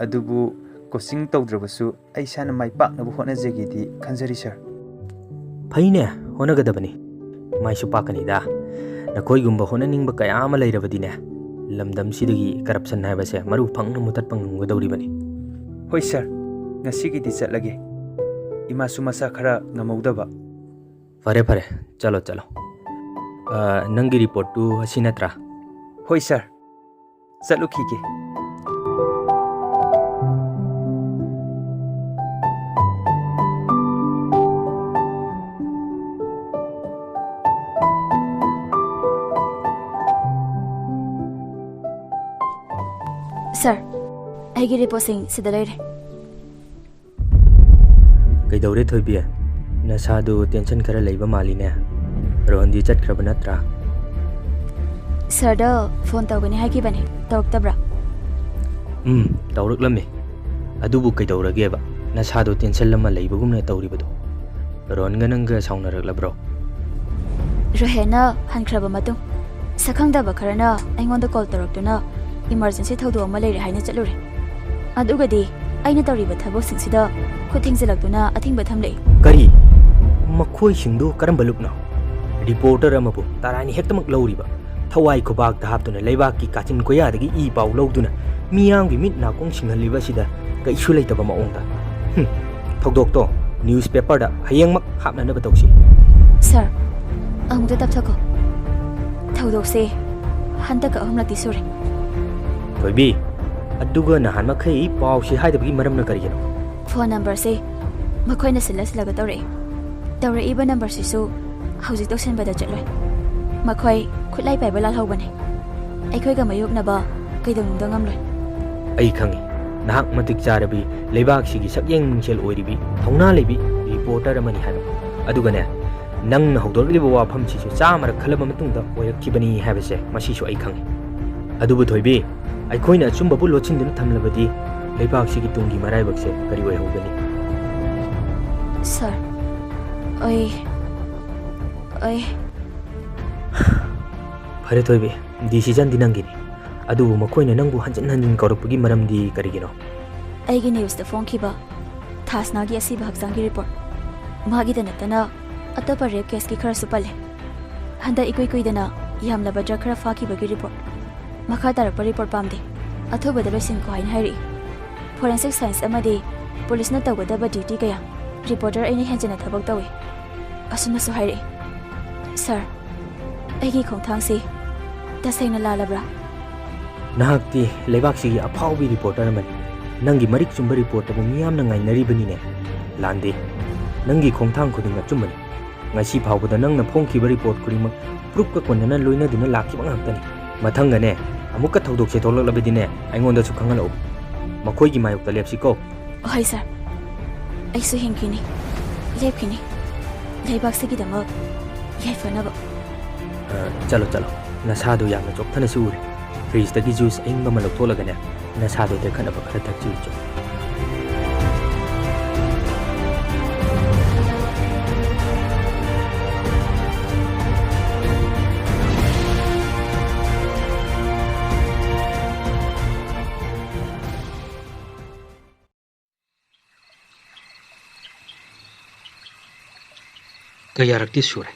ꯑꯗꯨꯕꯨ coaching ꯇꯧꯗ꯭ꯔꯕꯁꯨ ꯑꯩ ꯏꯁꯥꯅ ꯃꯥꯏ ꯄꯥꯛꯅꯕ ꯍꯣꯠꯅꯖꯒꯦꯗꯤ ꯈꯟꯖꯔꯤ, ꯁꯥꯔ꯫ ꯐꯩꯅꯦ, ꯍꯣꯠꯅꯒꯗꯕꯅꯤ꯫ ꯃꯥꯏꯁꯨ ꯄꯥꯛꯀꯅꯤꯗ꯫ ꯅꯈꯣꯏꯒꯨꯝꯕ ꯍꯣꯠꯅꯅꯤꯡꯕ ꯀꯌꯥ ꯑꯃ ꯂꯩꯔꯕꯗꯤꯅꯦ, ꯂꯝꯗꯝꯁꯤꯗꯒꯤ corruption ꯍꯥꯏꯕꯁꯦ ꯃꯔꯨ ꯐꯪꯅ ꯃꯨꯊꯠꯄ ꯉꯝꯒꯗꯧꯔꯤꯕꯅꯤ꯫ ꯍꯣꯏ, ꯁꯥꯔ꯫ ꯉꯁꯤꯒꯤꯗꯤ ꯆꯠꯂꯒꯦ꯫ ꯏꯃꯥꯁꯨ ꯃꯁꯥ ꯈꯔ ꯉꯝꯍꯧꯗꯕ꯫ ꯐꯔꯦ, ꯐꯔꯦ꯫ ꯆꯠꯂꯣ, ꯆꯠꯂꯣ꯫ ꯑ, ꯅꯪꯒꯤ reportꯇꯨ ꯑꯁꯤ ꯅꯠꯇ꯭ꯔꯥ? ꯍꯣꯏ, ꯁꯥꯔ꯫ ꯆꯠꯂꯨꯈꯤꯒꯦ꯫ ꯁꯥꯔ, ꯑꯩꯒꯤ reportꯁꯤꯡ ꯁꯤꯗ ꯂꯩꯔꯦ꯫ ꯀꯩꯗꯧꯔꯦ, ꯊꯣꯏꯕꯤ? ꯅꯁꯥꯗꯨ tension ꯈꯔ ꯂꯩꯕ ꯃꯥꯜꯂꯤꯅꯦ꯫ ꯔꯣꯍꯟꯗꯤ ꯆꯠꯈ꯭ꯔꯕ ꯅꯠꯇ꯭ꯔꯥ? ꯁꯥꯔꯗ ꯐꯣꯟ ꯇꯧꯒꯅꯤ ꯍꯥꯏꯈꯤꯕꯅꯤ, ꯇꯧꯔꯛꯇꯕ꯭ꯔꯥ? ꯎꯝ, ꯇꯧꯔꯛꯂꯝꯃꯤ꯫ ꯑꯗꯨꯕꯨ ꯀꯩꯗꯧꯔꯒꯦꯕ? ꯅꯁꯥꯗꯣ ꯇꯦꯟꯁꯟ ꯑꯃ ꯂꯩꯕꯒꯨꯝꯅ ꯇꯧꯔꯤꯕꯗꯣ꯫ ꯔꯣꯍꯟꯒ ꯅꯪꯒ ꯁꯥꯎꯅꯔꯛꯂꯕ꯭ꯔꯣ? ꯔꯣꯍꯦꯟꯅ ꯍꯟꯈ꯭ꯔꯕ ꯃꯇꯨꯡ, ꯁꯛꯈꯪꯗꯕ ꯈꯔꯅ ꯑꯩꯉꯣꯟꯗ ꯀꯣꯜ ꯇꯧꯔꯛꯇꯨꯅ ꯏꯃꯔꯖꯦꯟꯁꯤ ꯊꯧꯗꯣꯛ ꯑꯃ ꯂꯩꯔꯦ ꯍꯥꯏꯅ ꯆꯠꯂꯨꯔꯦ꯫ ꯑꯗꯨꯒꯗꯤ ꯑꯩꯅ ꯇꯧꯔꯤꯕ ꯊꯕꯛꯁꯤꯡꯁꯤꯗ ꯈꯨꯠ ꯊꯤꯡꯖꯤꯜꯂꯛꯇꯨꯅ ꯑꯊꯤꯡꯕ ꯊꯝꯂꯛꯏ꯫ ꯀꯔꯤ? ꯃꯈꯣꯏꯁꯤꯡꯗꯨ ꯀꯔꯝꯕ ꯂꯨꯞꯅꯣ? ꯔꯤꯄꯣꯔꯇꯔ ꯑꯃꯕꯨ ꯇꯔꯥꯏꯅ ꯍꯦꯛꯇꯃꯛ ꯂꯧꯔꯤꯕ, ꯊꯋꯥꯏ ꯈꯨꯕꯥꯛꯇ ꯍꯥꯞꯇꯨꯅ ꯂꯩꯕꯥꯛꯀꯤ ꯀꯥꯆꯤꯟ ꯀꯣꯌꯥꯗꯒꯤ ꯏ ꯄꯥꯎ ꯂꯧꯗꯨꯅ ꯃꯤꯌꯥꯝꯒꯤ ꯃꯤꯠ ꯅꯥꯀꯣꯡ ꯁꯤꯡꯍꯜꯂꯤꯕ ꯑꯁꯤꯗ ꯀꯩꯁꯨ ꯂꯩꯇꯕ ꯃꯑꯣꯡꯗ꯫ ꯍꯨꯝ, ꯊꯧꯗꯣꯛꯇꯣ ꯅ꯭ꯌꯨꯁꯄꯦꯄꯔꯗ ꯍꯌꯦꯡꯃꯛ ꯍꯥꯞꯅꯅꯕ ꯇꯧꯁꯤ꯫ ꯁꯥꯔ, ꯑꯃꯨꯛꯇ ꯇꯞꯊꯈꯣ꯫ ꯊꯧꯗꯣꯛꯁꯦ ꯍꯟꯗꯛꯀ ꯑꯍꯨꯝꯂꯛꯇꯤ ꯁꯨꯔꯦ꯫ ꯊꯣꯏꯕꯤ, ꯑꯗꯨꯒ ꯅꯍꯥꯟ ꯃꯈꯩ ꯄꯥꯎꯁꯤ ꯍꯥꯏꯗꯕꯒꯤ ꯃꯔꯝꯅ ꯀꯔꯤꯒꯤꯅꯣ? ꯐꯣꯟ ꯅꯝꯕꯔꯁꯦ ꯃꯈꯣꯏꯅ ꯁꯤꯜꯂ ꯁꯤꯜꯂꯒ ꯇꯧꯔꯛꯏ꯫ ꯇꯧꯔꯛꯏꯕ ꯅꯝꯕꯔꯁꯤꯁꯨ ꯍꯧꯖꯤꯛ ꯇꯧꯁꯤꯟꯕꯗ ꯆꯠꯂꯣꯏ꯫ ꯃꯈꯣꯏ ꯈꯨꯠꯂꯥꯏ ꯄꯥꯏꯕ ꯂꯥꯜꯍꯧꯕꯅꯦ꯫ ꯑꯩꯈꯣꯏꯒ ꯃꯥꯌꯣꯛꯅꯕ ꯀꯩꯗꯧꯅꯨꯡꯗ ꯉꯝꯂꯣꯏ꯫ ꯑꯩ ꯈꯪꯏ, ꯅꯍꯥꯛ ꯃꯇꯤꯛ ꯆꯥꯔꯕꯤ ꯂꯩꯕꯥꯛꯁꯤꯒꯤ ꯁꯛꯌꯦꯡ ꯃꯤꯡꯁꯦꯜ ꯑꯣꯏꯔꯤꯕꯤ ꯊꯧꯅꯥ ꯂꯩꯕꯤ ꯔꯤꯄꯣꯔꯇꯔ ꯑꯃꯅꯤ ꯍꯥꯏꯕ꯫ ꯑꯗꯨꯒꯅꯦ, ꯅꯪꯅ ꯍꯧꯗꯣꯔꯛꯂꯤꯕ ꯋꯥꯐꯝꯁꯤꯁꯨ ꯆꯥꯝꯃꯔꯛ ꯈꯜꯂꯕ ꯃꯇꯨꯡꯗ ꯑꯣꯏꯔꯛꯈꯤꯕꯅꯤ ꯍꯥꯏꯕꯁꯦ ꯃꯁꯤꯁꯨ ꯑꯩ ꯈꯪꯏ꯫ ꯑꯗꯨꯕꯨ ꯊꯣꯏꯕꯤ, ꯑꯩꯈꯣꯏꯅ ꯑꯆꯨꯝꯕꯕꯨ ꯂꯣꯠꯁꯤꯟꯗꯨꯅ ꯊꯝꯂꯕꯗꯤ ꯂꯩꯕꯥꯛꯁꯤꯒꯤ ꯇꯨꯡꯒꯤ ꯃꯔꯥꯏꯕꯛꯁꯦ ꯀꯔꯤ ꯑꯣꯏꯍꯧꯒꯅꯤ? ꯁꯥꯔ, ꯑꯩ, ꯑꯩ ꯐꯔꯦ ꯊꯣꯏꯕꯤ, ꯗꯤꯁꯤꯖꯟꯗꯤ ꯅꯪꯒꯤꯅꯤ꯫ ꯑꯗꯨꯕꯨ ꯃꯈꯣꯏꯅ ꯅꯪꯕꯨ ꯍꯟꯖꯤꯟ ꯍꯟꯖꯤꯟ ꯀꯧꯔꯛꯄꯒꯤ ꯃꯔꯝꯗꯤ ꯀꯔꯤꯒꯤꯅꯣ? ꯑꯩꯒꯤ ꯅ꯭ꯌꯨꯁꯇ ꯐꯣꯡꯈꯤꯕ ꯊꯥꯁꯅꯥꯒꯤ ꯑꯁꯤꯕ ꯍꯛꯆꯥꯡꯒꯤ ꯔꯤꯄꯣꯔꯠ, ꯃꯥꯒꯤꯗ ꯅꯠꯇꯅ ꯑꯇꯣꯞꯄ ꯔꯦꯞ ꯀꯦꯁꯀꯤ ꯈꯔꯁꯨ ꯄꯜꯂꯦ꯫ ꯍꯟꯗꯛ ꯏꯀꯨꯏ ꯀꯨꯏꯗꯅ ꯌꯥꯝꯂꯕ ꯗ꯭ꯔꯒ ꯈꯔ ꯐꯥꯈꯤꯕꯒꯤ ꯔꯤꯄꯣꯔꯠ꯫ ꯃꯈꯥ ꯇꯥꯔꯛꯄ ꯔꯤꯄꯣꯔꯠ ꯄꯥꯝꯗꯦ꯫ ꯑꯊꯨꯕꯗ ꯂꯣꯏꯁꯤꯟꯈꯣ ꯍꯥꯏꯅ ꯍꯥꯏꯔꯛꯏ꯫ ꯐꯣꯔꯦꯟꯁꯤꯛ ꯁꯥꯏꯟꯁ ꯑꯃꯗꯤ ꯄꯨꯂꯤꯁꯅ ꯇꯧꯒꯗꯕ ꯗ꯭ꯌꯨꯇꯤ ꯀꯌꯥ ꯔꯤꯄꯣꯔꯇꯔ ꯑꯩꯅ ꯍꯦꯟꯖꯤꯟꯅ ꯊꯕꯛ ꯇꯧꯏ꯫ ꯑꯁꯨꯝꯅꯁꯨ ꯍꯥꯏꯔꯛꯏ, "ꯁꯥꯔ, ꯑꯩꯒꯤ ꯈꯣꯡꯊꯥꯡꯁꯤ ꯇꯁꯦꯡꯅ ꯂꯥꯜꯂꯕ꯭ꯔꯥ?" ꯅꯍꯥꯛꯇꯤ ꯂꯩꯕꯥꯛꯁꯤꯒꯤ ꯑꯐꯥꯎꯕꯤ ꯔꯤꯄꯣꯔꯇꯔ ꯑꯃꯅꯤ꯫ ꯅꯪꯒꯤ ꯃꯔꯤꯛ ꯆꯨꯝꯕ ꯔꯤꯄꯣꯔꯠꯇꯕꯨ ꯃꯤꯌꯥꯝꯅ ꯉꯥꯏꯅꯔꯤꯕꯅꯤꯅꯦ꯫ ꯂꯥꯟꯗꯦ꯫ ꯅꯪꯒꯤ ꯈꯣꯡꯊꯥꯡ ꯈꯨꯗꯤꯡ ꯑꯆꯨꯝꯕꯅꯤ꯫ ꯉꯁꯤ ꯐꯥꯎꯕꯗ ꯅꯪꯅ ꯐꯣꯡꯈꯤꯕ ꯔꯤꯄꯣꯔꯠ ꯈꯨꯗꯤꯡꯃꯛ ꯄ꯭ꯔꯨꯐꯀ ꯀꯣꯟꯅꯅ ꯂꯣꯏꯅꯗꯨꯅ ꯂꯥꯛꯈꯤꯕ ꯉꯥꯛꯇꯅꯤ꯫ ꯃꯊꯪꯒꯅꯦ, ꯑꯃꯨꯛꯀ ꯊꯧꯗꯣꯛꯁꯦ ꯊꯣꯛꯂꯛꯂꯕꯗꯤꯅꯦ, ꯑꯩꯉꯣꯟꯗꯁꯨ ꯈꯪꯍꯜꯂꯛꯎ꯫ ꯃꯈꯣꯏꯒꯤ ꯃꯥꯌꯣꯛꯇ ꯂꯦꯞꯁꯤꯀꯣ꯫ ꯍꯣꯏ ꯁꯥꯔ, ꯑꯩꯁꯨ ꯍꯤꯡꯈꯤꯅꯤ, ꯂꯦꯞꯈꯤꯅꯤ꯫ ꯂꯩꯕꯥꯛꯁꯤꯒꯤꯗꯃꯛ ꯌꯥꯏꯐꯅꯕ꯫ ꯑ, ꯆꯠꯂꯣ, ꯆꯠꯂꯣ꯫ ꯅꯁꯥꯗꯣ ꯌꯥꯝꯅ ꯆꯣꯛꯊꯅꯁꯨ ꯎꯔꯦ꯫ ꯐ꯭ꯔꯤꯖꯇꯒꯤ ꯖꯨꯁ ꯑꯏꯪꯕ ꯑꯃ ꯂꯧꯊꯣꯛꯂꯒꯅꯦ, ꯅꯁꯥꯗꯣ ꯇꯦꯛꯈꯠꯅꯕ ꯈꯔ ꯊꯛꯆꯤꯜꯂꯨꯆꯣ꯫ ꯀꯌꯥꯔꯛꯇꯤ ꯁꯨꯔꯦ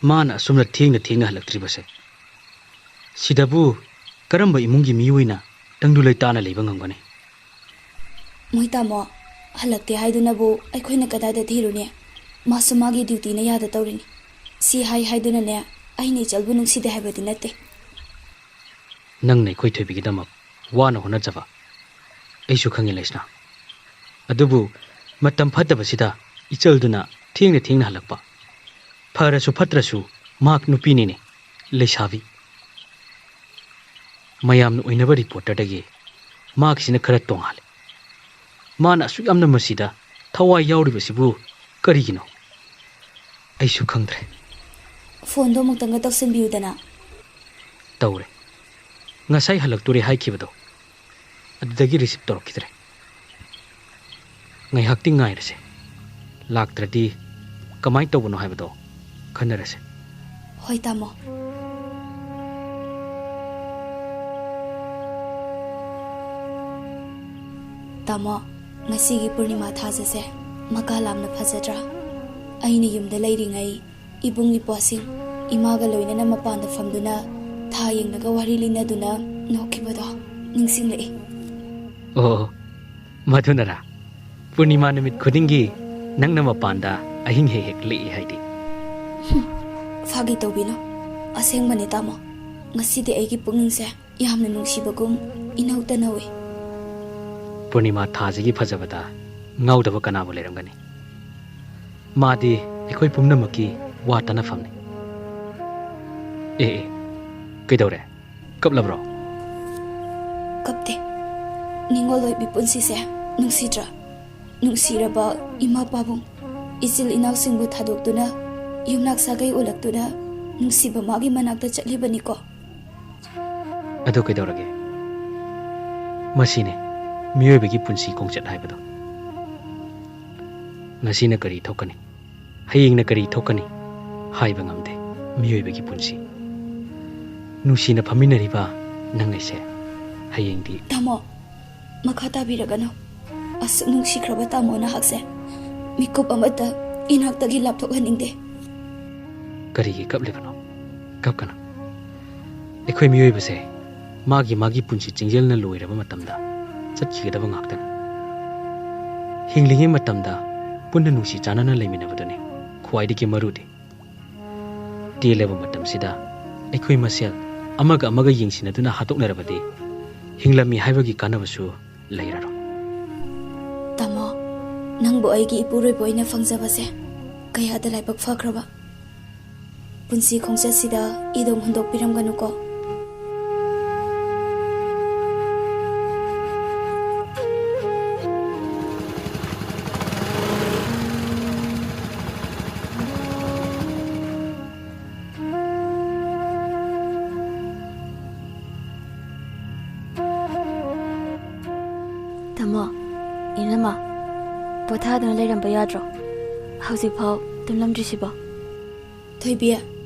ꯃꯥꯅ ꯑꯁꯨꯝꯅ ꯊꯦꯡꯅ ꯊꯦꯡꯅ ꯍꯜꯂꯛꯇ꯭ꯔꯤꯕꯁꯦ꯫ ꯁꯤꯗꯕꯨ ꯀꯔꯝꯕ ꯏꯃꯨꯡꯒꯤ ꯃꯤꯑꯣꯏꯅ ꯇꯪꯗꯨ ꯂꯩꯇꯥꯅ ꯂꯩꯕ ꯉꯝꯒꯅꯤ? ꯃꯣꯏ ꯇꯥꯃꯣ, ꯍꯜꯂꯛꯇꯦ ꯍꯥꯏꯗꯨꯅꯕꯨ ꯑꯩꯈꯣꯏꯅ ꯀꯗꯥꯏꯗ ꯊꯤꯔꯨꯅꯤ? ꯃꯥꯁꯨ ꯃꯥꯒꯤ ꯗ꯭ꯌꯨꯇꯤꯅ ꯌꯥꯗ ꯇꯧꯔꯤꯅꯤ꯫ ꯁꯤ ꯍꯥꯏ ꯍꯥꯏꯗꯨꯅꯅꯦ, ꯑꯩꯅ ꯏꯆꯜꯕꯨ ꯅꯨꯡꯁꯤꯗꯦ ꯍꯥꯏꯕꯗꯤ ꯅꯠꯇꯦ꯫ ꯅꯪꯅ ꯑꯩꯈꯣꯏ ꯊꯣꯏꯕꯤꯒꯤꯗꯃꯛ ꯋꯥꯅ ꯍꯣꯠꯅꯖꯕ ꯑꯩꯁꯨ ꯈꯪꯉꯤ, ꯂꯩꯁꯅꯥ꯫ ꯑꯗꯨꯕꯨ ꯃꯇꯝ ꯐꯠꯇꯕꯁꯤꯗ ꯏꯆꯜꯗꯨꯅ ꯊꯦꯡꯅ ꯊꯦꯡꯅ ꯍꯜꯂꯛꯄ꯫ ꯐꯔꯁꯨ ꯐꯠꯇ꯭ꯔꯁꯨ ꯃꯍꯥꯛ ꯅꯨꯄꯤꯅꯤꯅꯦ, ꯂꯩꯁꯥꯕꯤ꯫ ꯃꯌꯥꯝꯅ ꯑꯣꯏꯅꯕ ꯔꯤꯄꯣꯔꯇꯔꯗꯒꯤ ꯃꯍꯥꯛꯁꯤꯅ ꯈꯔ ꯇꯣꯉꯥꯜꯂꯤ꯫ ꯃꯥꯅ ꯑꯁꯨꯛ ꯌꯥꯝꯅ ꯃꯁꯤꯗ ꯊꯋꯥꯏ ꯌꯥꯎꯔꯤꯕꯁꯤꯕꯨ ꯀꯔꯤꯒꯤꯅꯣ? ꯑꯩꯁꯨ ꯈꯪꯗ꯭ꯔꯦ꯫ ꯐꯣꯟꯗꯣ ꯑꯃꯨꯛꯇꯪꯒ ꯇꯧꯁꯤꯟꯕꯤꯌꯨꯗꯅ꯫ ꯇꯧꯔꯦ꯫ ꯉꯁꯥꯏ ꯍꯜꯂꯛꯇꯣꯔꯦ ꯍꯥꯏꯈꯤꯕꯗꯣ, ꯑꯗꯨꯗꯒꯤ ꯔꯤꯁꯤꯞ ꯇꯧꯔꯛꯈꯤꯗ꯭ꯔꯦ꯫ ꯉꯥꯏꯍꯥꯛꯇꯤ ꯉꯥꯏꯔꯁꯦ꯫ ꯂꯥꯛꯇ꯭ꯔꯗꯤ ꯀꯃꯥꯏꯅ ꯇꯧꯕꯅꯣ ꯍꯥꯏꯕꯗꯣ ꯈꯟꯅꯔꯁꯦ꯫ ꯍꯣꯏ, ꯇꯥꯃꯣ꯫ ꯇꯥꯃꯣ, ꯉꯁꯤꯒꯤ ꯄꯨꯔꯅꯤꯃꯥ ꯊꯥꯖꯁꯦ ꯃꯀꯥ ꯂꯥꯝꯅ ꯐꯖꯗ꯭ꯔꯥ? ꯑꯩꯅ ꯌꯨꯝꯗ ꯂꯩꯔꯤꯉꯩ ꯏꯕꯨꯡ ꯏꯄ꯭ꯋꯥꯁꯤꯡ ꯏꯃꯥꯒ ꯂꯣꯏꯅꯅ ꯃꯄꯥꯟꯗ ꯐꯝꯗꯨꯅ ꯊꯥ ꯌꯦꯡꯂꯒ ꯋꯥꯔꯤ ꯂꯤꯅꯗꯨꯅ ꯅꯣꯛꯈꯤꯕꯗꯣ ꯅꯤꯡꯁꯤꯡꯂꯛꯏ꯫ ꯑꯣ, ꯃꯗꯨꯅꯔꯥ? ꯄꯨꯔꯅꯤꯃꯥ ꯅꯨꯃꯤꯠ ꯈꯨꯗꯤꯡꯒꯤ ꯅꯪꯅ ꯃꯄꯥꯟꯗ ꯑꯍꯤꯡ ꯍꯦꯛ ꯍꯦꯛ ꯂꯦꯛꯏ ꯍꯥꯏꯗꯤ꯫ ꯍꯨꯝ, ꯐꯥꯒꯤ ꯇꯧꯕꯤꯅꯨ꯫ ꯑꯁꯦꯡꯕꯅꯦ, ꯇꯥꯃꯣ꯫ ꯉꯁꯤꯗꯤ ꯑꯩꯒꯤ ꯄꯨꯛꯅꯤꯡꯁꯦ ꯌꯥꯝꯅ ꯅꯨꯡꯁꯤꯕꯒꯨꯝ ꯏꯅꯧ ꯇꯅꯧꯏ꯫ ꯄꯨꯔꯅꯤꯃꯥ ꯊꯥꯁꯤꯒꯤ ꯐꯖꯕꯗ ꯉꯥꯎꯗꯕ ꯀꯅꯥꯕꯨ ꯂꯩꯔꯝꯒꯅꯤ? ꯃꯥꯗꯤ ꯑꯩꯈꯣꯏ ꯄꯨꯝꯅꯃꯛꯀꯤ ꯋꯥ ꯇꯥꯅꯐꯝꯅꯤ꯫ ꯑꯦ, ꯑꯦ, ꯀꯩꯗꯧꯔꯦ? ꯀꯞꯂꯕ꯭ꯔꯣ? ꯀꯞꯇꯦ꯫ ꯅꯤꯡꯉꯣꯜ ꯑꯣꯏꯕꯤ ꯄꯨꯟꯁꯤꯁꯦ ꯅꯨꯡꯁꯤꯗ꯭ꯔꯥ? ꯅꯨꯡꯁꯤꯔꯕ ꯏꯃꯥ ꯄꯥꯕꯨꯡ, ꯏꯆꯤꯜ ꯏꯅꯥꯎꯁꯤꯡꯕꯨ ꯊꯥꯗꯣꯛꯇꯨꯅ ꯌꯨꯝꯅꯥꯛ ꯁꯥꯒꯩ ꯑꯣꯜꯂꯛꯇꯨꯅ ꯅꯨꯡꯁꯤꯕ ꯃꯥꯒꯤ ꯃꯅꯥꯛꯇ ꯆꯠꯂꯤꯕꯅꯤꯀꯣ꯫ ꯑꯗꯨ ꯀꯩꯗꯧꯔꯒꯦ? ꯃꯁꯤꯅꯦ ꯃꯤꯑꯣꯏꯕꯒꯤ ꯄꯨꯟꯁꯤ ꯈꯣꯡꯆꯠ ꯍꯥꯏꯕꯗꯣ꯫ ꯉꯁꯤꯅ ꯀꯔꯤ ꯊꯣꯛꯀꯅꯤ, ꯍꯌꯦꯡꯅ ꯀꯔꯤ ꯊꯣꯛꯀꯅꯤ ꯍꯥꯏꯕ ꯉꯝꯗꯦ ꯃꯤꯑꯣꯏꯕꯒꯤ ꯄꯨꯟꯁꯤ꯫ ꯅꯨꯡꯁꯤꯅ ꯐꯝꯃꯤꯟꯅꯔꯤꯕ ꯅꯪ ꯑꯩꯁꯦ ꯍꯌꯦꯡꯗꯤ ꯇꯥꯃꯣ, ꯃꯈꯥ ꯇꯥꯕꯤꯔꯒꯅꯨ꯫ ꯑꯁꯨꯛ ꯅꯨꯡꯁꯤꯈ꯭ꯔꯕ ꯇꯥꯃꯣ ꯅꯍꯥꯛꯁꯦ ꯃꯤꯀꯨꯞ ꯑꯃꯠꯇ ꯏꯅꯥꯛꯇꯒꯤ ꯂꯥꯞꯊꯣꯛꯍꯟꯅꯤꯡꯗꯦ꯫ ꯀꯔꯤꯒꯤ ꯀꯞꯂꯤꯕꯅꯣ? ꯀꯞꯀꯅꯨ꯫ ꯑꯩꯈꯣꯏ ꯃꯤꯑꯣꯏꯕꯁꯦ ꯃꯥꯒꯤ ꯃꯥꯒꯤ ꯄꯨꯟꯁꯤ ꯆꯤꯡꯖꯦꯜꯅ ꯂꯣꯏꯔꯕ ꯃꯇꯝꯗ ꯆꯠꯈꯤꯒꯗꯕ ꯉꯥꯛꯇꯅꯤ꯫ ꯍꯤꯡꯂꯤꯉꯩ ꯃꯇꯝꯗ ꯄꯨꯟꯅ ꯅꯨꯡꯁꯤ ꯆꯥꯟꯅꯅ ꯂꯩꯃꯤꯟꯅꯕꯗꯨꯅꯤ ꯈ꯭ꯋꯥꯏꯗꯒꯤ ꯃꯔꯨꯗꯤ꯫ ꯇꯦꯜꯂꯕ ꯃꯇꯝꯁꯤꯗ ꯑꯩꯈꯣꯏ ꯃꯁꯦꯜ ꯑꯃꯒ ꯑꯃꯒ ꯌꯦꯡꯁꯤꯟꯅꯗꯨꯅ ꯍꯥꯠꯇꯣꯛꯅꯔꯕꯗꯤ ꯍꯤꯡꯂꯝꯃꯤ ꯍꯥꯏꯕꯒꯤ ꯀꯥꯟꯅꯕꯁꯨ ꯂꯩꯔꯔꯣꯏ꯫ ꯇꯥꯃꯣ, ꯅꯪꯕꯨ ꯑꯩꯒꯤ ꯏꯄꯨꯔꯣꯏꯕ ꯑꯣꯏꯅ ꯐꯪꯖꯕꯁꯦ ꯀꯌꯥꯗ ꯂꯥꯏꯕꯛ ꯐꯈ꯭ꯔꯕ꯫ ꯄꯨꯟꯁꯤ ꯈꯣꯡꯆꯠꯁꯤꯗ ꯏꯗꯣꯝ ꯍꯨꯟꯗꯣꯛꯄꯤꯔꯝꯒꯅꯨꯀꯣ꯫ ꯇꯥꯃꯣ, ꯏꯅꯝꯃ, ꯄꯣꯊꯥꯗꯨꯅ ꯂꯩꯔꯝꯕ ꯌꯥꯗ꯭ꯔꯣ? ꯍꯧꯖꯤꯛꯐꯥꯎ ꯇꯨꯝꯂꯝꯗ꯭ꯔꯤꯁꯤꯕꯣ? ꯊꯣꯏꯕꯤ,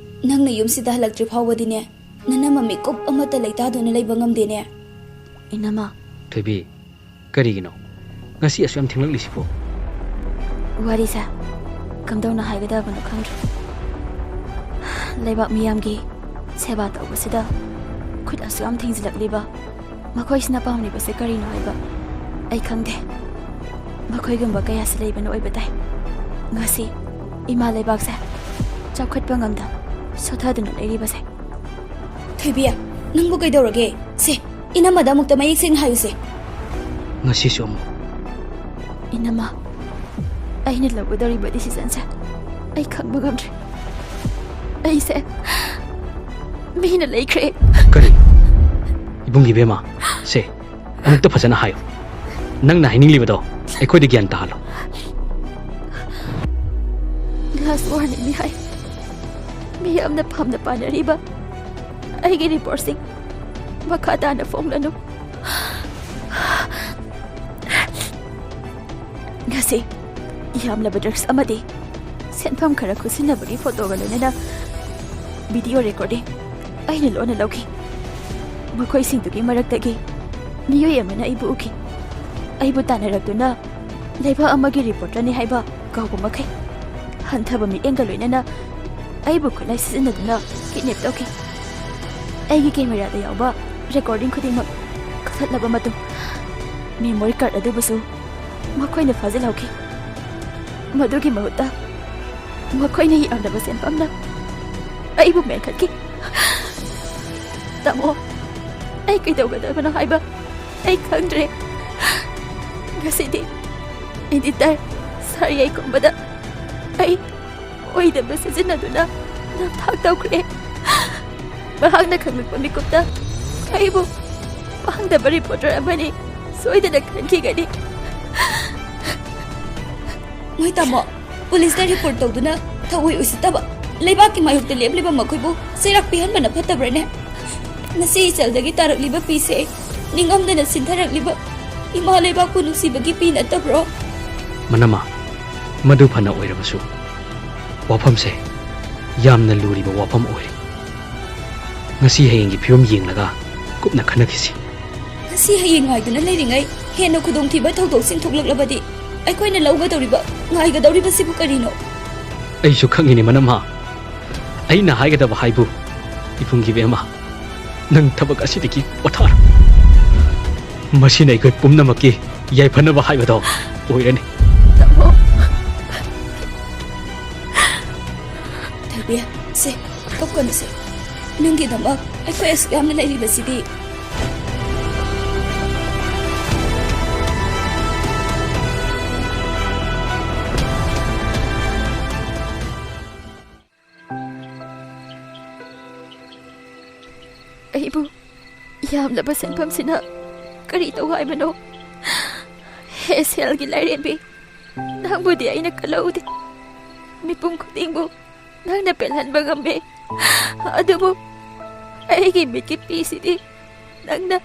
ꯅꯪꯅ ꯌꯨꯝꯁꯤꯗ ꯍꯜꯂꯛꯇ꯭ꯔꯤ ꯐꯥꯎꯕꯗꯤꯅꯦ, ꯅꯅꯝꯃ ꯃꯤꯀꯨꯞ ꯑꯃꯠꯇ ꯂꯩꯇꯥꯗꯨꯅ ꯂꯩꯕ ꯉꯝꯗꯦꯅꯦ꯫ ꯏꯅꯝꯃ꯫ ꯊꯣꯏꯕꯤ, ꯀꯔꯤꯒꯤꯅꯣ ꯉꯁꯤ ꯑꯁꯨꯛ ꯌꯥꯝ ꯊꯦꯡꯂꯛꯂꯤꯁꯤꯕꯣ? ꯋꯥꯔꯤꯁꯦ ꯀꯝꯗꯧꯅ ꯍꯥꯏꯒꯗꯕꯅꯣ ꯈꯪꯗ꯭ꯔꯦ꯫ ꯂꯩꯕꯥꯛ ꯃꯤꯌꯥꯝꯒꯤ ꯁꯦꯕꯥ ꯇꯧꯕꯁꯤꯗ ꯈꯨꯠ ꯑꯁꯨꯛ ꯌꯥꯝ ꯊꯤꯡꯖꯤꯜꯂꯛꯂꯤꯕ ꯃꯈꯣꯏꯁꯤꯅ ꯄꯥꯝꯂꯤꯕꯁꯦ ꯀꯔꯤꯅꯣ ꯍꯥꯏꯕ ꯑꯩ ꯈꯪꯗꯦ꯫ ꯃꯈꯣꯏꯒꯨꯝꯕ ꯀꯌꯥꯁꯤ ꯂꯩꯕꯅ ꯑꯣꯏꯕ ꯇꯥꯏ ꯉꯁꯤ ꯏꯃꯥ ꯂꯩꯕꯥꯛꯁꯦ ꯆꯥꯎꯈꯠꯄ ꯉꯝꯗ ꯁꯣꯊꯗꯨꯅ ꯂꯩꯔꯤꯕꯁꯦ꯫ ꯊꯣꯏꯕꯤ, ꯅꯪꯕꯨ ꯀꯩꯗꯧꯔꯒꯦ? ꯁꯦ, ꯏꯅꯝꯃꯗ ꯑꯃꯨꯛꯇ ꯃꯌꯦꯛ ꯁꯦꯡꯅ ꯍꯥꯏꯌꯨꯁꯦ꯫ ꯉꯁꯤꯁꯨ ꯑꯃꯨꯛ꯫ ꯏꯅꯝꯃ, ꯑꯩꯅ ꯂꯧꯒꯗꯧꯔꯤꯕ decisionꯁꯦ ꯑꯩ ꯈꯪꯕ ꯉꯝꯗ꯭ꯔꯦ꯫ ꯑꯩꯁꯦ ꯃꯤꯅ ꯂꯩꯈ꯭ꯔꯦ꯫ ꯀꯔꯤ? ꯏꯕꯨꯡ ꯏꯕꯦꯝꯃ, ꯁꯦ, ꯑꯃꯨꯛꯇ ꯐꯖꯅ ꯍꯥꯏꯌꯨ꯫ ꯅꯪꯅ ꯍꯥꯏꯅꯤꯡꯂꯤꯕꯗꯣ ꯑꯩꯈꯣꯏꯗ ꯒ꯭ꯌꯥꯟ ꯇꯥꯍꯜꯂꯣ꯫ Last warning ꯅꯤ ꯍꯥꯏ꯫ ꯃꯤꯌꯥꯝꯅ ꯄꯥꯝꯅ ꯄꯥꯅꯔꯤꯕ ꯑꯩꯒꯤ ꯔꯤꯄꯣꯔꯠꯁꯤꯡ ꯃꯈꯥ ꯇꯥꯅ ꯐꯣꯡꯂꯅꯨ꯫ ꯉꯁꯤ ꯌꯥꯝꯂꯕ ꯗ꯭ꯔꯒꯁ ꯑꯃꯗꯤ ꯁꯦꯟꯐꯝ ꯈꯔ ꯈꯨꯠꯁꯤꯟꯅꯕꯒꯤ ꯐꯣꯇꯣꯒ ꯂꯣꯏꯅꯅ ꯚꯤꯗꯤꯑꯣ ꯔꯦꯀꯣꯔꯗꯤꯡ ꯑꯩꯅ ꯂꯣꯟꯅ ꯂꯧꯈꯤ꯫ ꯃꯈꯣꯏꯁꯤꯡꯗꯨꯒꯤ ꯃꯔꯛꯇꯒꯤ ꯃꯤꯑꯣꯏ ꯑꯃꯅ ꯑꯩꯕꯨ ꯎꯈꯤ꯫ ꯑꯩꯕꯨ ꯇꯥꯟꯅꯔꯛꯇꯨꯅ ꯂꯩꯕꯥꯛ ꯑꯃꯒꯤ ꯔꯤꯄꯣꯔꯇꯔꯅꯤ ꯍꯥꯏꯕ ꯀꯥꯎꯕ ꯃꯈꯩ ꯍꯟꯊꯕ ꯃꯤꯠꯌꯦꯡꯒ ꯂꯣꯏꯅꯅ ꯑꯩꯕꯨ ꯈꯨꯠꯂꯥꯏ ꯁꯤꯖꯤꯟꯅꯗꯨꯅ ꯀꯤꯗꯅꯦꯞ ꯇꯧꯈꯤ꯫ ꯑꯩꯒꯤ ꯀꯦꯃꯦꯔꯥꯗ ꯌꯥꯎꯕ ꯔꯦꯀꯣꯔꯗꯤꯡ ꯈꯨꯗꯤꯡꯃꯛ ꯀꯛꯊꯠꯂꯕ ꯃꯇꯨꯡ, ꯃꯦꯃꯣꯔꯤ ꯀꯥꯔꯗ ꯑꯗꯨꯕꯨꯁꯨ ꯃꯈꯣꯏꯅ ꯐꯥꯖꯤꯜꯍꯧꯈꯤ꯫ ꯃꯗꯨꯒꯤ ꯃꯍꯨꯠꯇ ꯃꯈꯣꯏꯅ ꯌꯥꯝꯂꯕ ꯁꯦꯟꯐꯝꯅ ꯑꯩꯕꯨ ꯃꯦꯟꯈꯠꯈꯤ꯫ ꯇꯥꯃꯣ, ꯑꯩ ꯀꯩꯗꯧꯒꯗꯕꯅꯣ ꯍꯥꯏꯕ ꯑꯩ ꯈꯪꯗ꯭ꯔꯦ꯫ ꯉꯁꯤꯗꯤ ꯏꯗꯤꯇꯔ ꯁꯥꯔꯤꯌꯥꯏ ꯀꯨꯝꯕꯗ ꯑꯩ ꯑꯣꯏꯗꯕ ꯁꯤꯖꯤꯟꯅꯗꯨꯅ ꯅꯝꯊꯥꯛ ꯇꯧꯈ꯭ꯔꯦ꯫ ꯃꯍꯥꯛꯅ ꯈꯪꯂꯛꯄ ꯃꯤꯀꯨꯞꯇ ꯑꯩꯕꯨ ꯄꯥꯡꯗꯕ ꯔꯤꯄꯣꯔꯇꯔ ꯑꯃꯅꯤ ꯁꯣꯏꯗꯅ ꯈꯟꯈꯤꯒꯅꯤ꯫ ꯃꯣꯏ ꯇꯥꯃꯣ, ꯄꯨꯂꯤꯁꯇ ꯔꯤꯄꯣꯔꯠ ꯇꯧꯗꯨꯅ ꯊꯑꯣꯏ ꯎꯁꯤꯠꯇꯕ, ꯂꯩꯕꯥꯛꯀꯤ ꯃꯥꯌꯣꯛꯇ ꯂꯦꯞꯂꯤꯕ ꯃꯈꯣꯏꯕꯨ ꯆꯩꯔꯥꯛ ꯄꯤꯍꯟꯕꯅ ꯐꯠꯇꯕ꯭ꯔꯅꯦ? ꯉꯁꯤ ꯏꯆꯜꯗꯒꯤ ꯇꯥꯔꯛꯂꯤꯕ ꯄꯤꯁꯦ ꯅꯤꯡꯉꯝꯗꯅ ꯁꯤꯟꯊꯔꯛꯂꯤꯕ ꯏꯃꯥ ꯂꯩꯕꯥꯛꯄꯨ ꯅꯨꯡꯁꯤꯕꯒꯤ ꯄꯤ ꯅꯠꯇꯕ꯭ꯔꯣ? ꯃꯅꯝꯃ, ꯃꯗꯨ ꯐꯅ ꯑꯣꯏꯔꯕꯁꯨ, ꯋꯥꯐꯝꯁꯦ ꯌꯥꯝꯅ ꯂꯨꯔꯤꯕ ꯋꯥꯐꯝ ꯑꯣꯏꯔꯦ꯫ ꯉꯁꯤ ꯍꯌꯦꯡꯒꯤ ꯐꯤꯕꯝ ꯌꯦꯡꯂꯒ ꯀꯨꯞꯅ ꯈꯟꯅꯈꯤꯁꯤ꯫ ꯉꯁꯤ ꯍꯌꯦꯡ ꯉꯥꯏꯗꯨꯅ ꯂꯩꯔꯤꯉꯩ ꯍꯦꯟꯅ ꯈꯨꯗꯣꯡꯊꯤꯕ ꯊꯧꯗꯣꯛꯁꯤꯡ ꯊꯣꯛꯂꯛꯂꯕꯗꯤ ꯑꯩꯈꯣꯏꯅ ꯂꯧꯒꯗꯧꯔꯤꯕ, ꯉꯥꯏꯒꯗꯧꯔꯤꯕꯁꯤꯕꯨ ꯀꯔꯤꯅꯣ? ꯑꯩꯁꯨ ꯈꯪꯉꯤꯅꯦ, ꯃꯅꯝꯃ꯫ ꯑꯩꯅ ꯍꯥꯏꯒꯗꯕ ꯍꯥꯏꯕꯨ, ꯏꯕꯨꯡꯒꯤ ꯕꯦꯝꯃ, ꯅꯪ ꯊꯕꯛ ꯑꯁꯤꯗꯒꯤ ꯄꯣꯊꯥꯔꯣ꯫ ꯃꯁꯤꯅ ꯑꯩꯈꯣꯏ ꯄꯨꯝꯅꯃꯛꯀꯤ ꯌꯥꯏꯐꯅꯕ ꯍꯥꯏꯕꯗꯣ ꯑꯣꯏꯔꯅꯤ꯫ ꯇꯥꯃꯣ꯫ ꯊꯣꯏꯕꯤ, ꯁꯦ, ꯀꯞꯀꯅꯨꯁꯦ꯫ ꯅꯪꯒꯤꯗꯃꯛ ꯑꯩꯈꯣꯏ ꯑꯁꯨꯛ ꯌꯥꯝꯅ ꯂꯩꯔꯤꯕꯁꯤꯗꯤ꯫ ꯑꯩꯕꯨ ꯌꯥꯝꯂꯕ ꯁꯦꯟꯐꯝꯁꯤꯅ ꯀꯔꯤ ꯇꯧ ꯍꯥꯏꯕꯅꯣ? ꯍꯦ ꯁꯦꯜꯒꯤ ꯂꯥꯏꯔꯦꯝꯕꯤ, ꯅꯪꯕꯨꯗꯤ ꯑꯩꯅ ꯀꯜꯍꯧꯗꯦ꯫ ꯃꯤꯄꯨꯝ ꯈꯨꯗꯤꯡꯕꯨ ꯅꯪꯅ ꯄꯦꯜꯍꯟꯕ ꯉꯝꯃꯦ꯫ ꯑꯗꯨꯕꯨ ꯑꯩꯒꯤ ꯃꯤꯠꯀꯤ ꯄꯤꯁꯤꯗꯤ ꯅꯪꯅ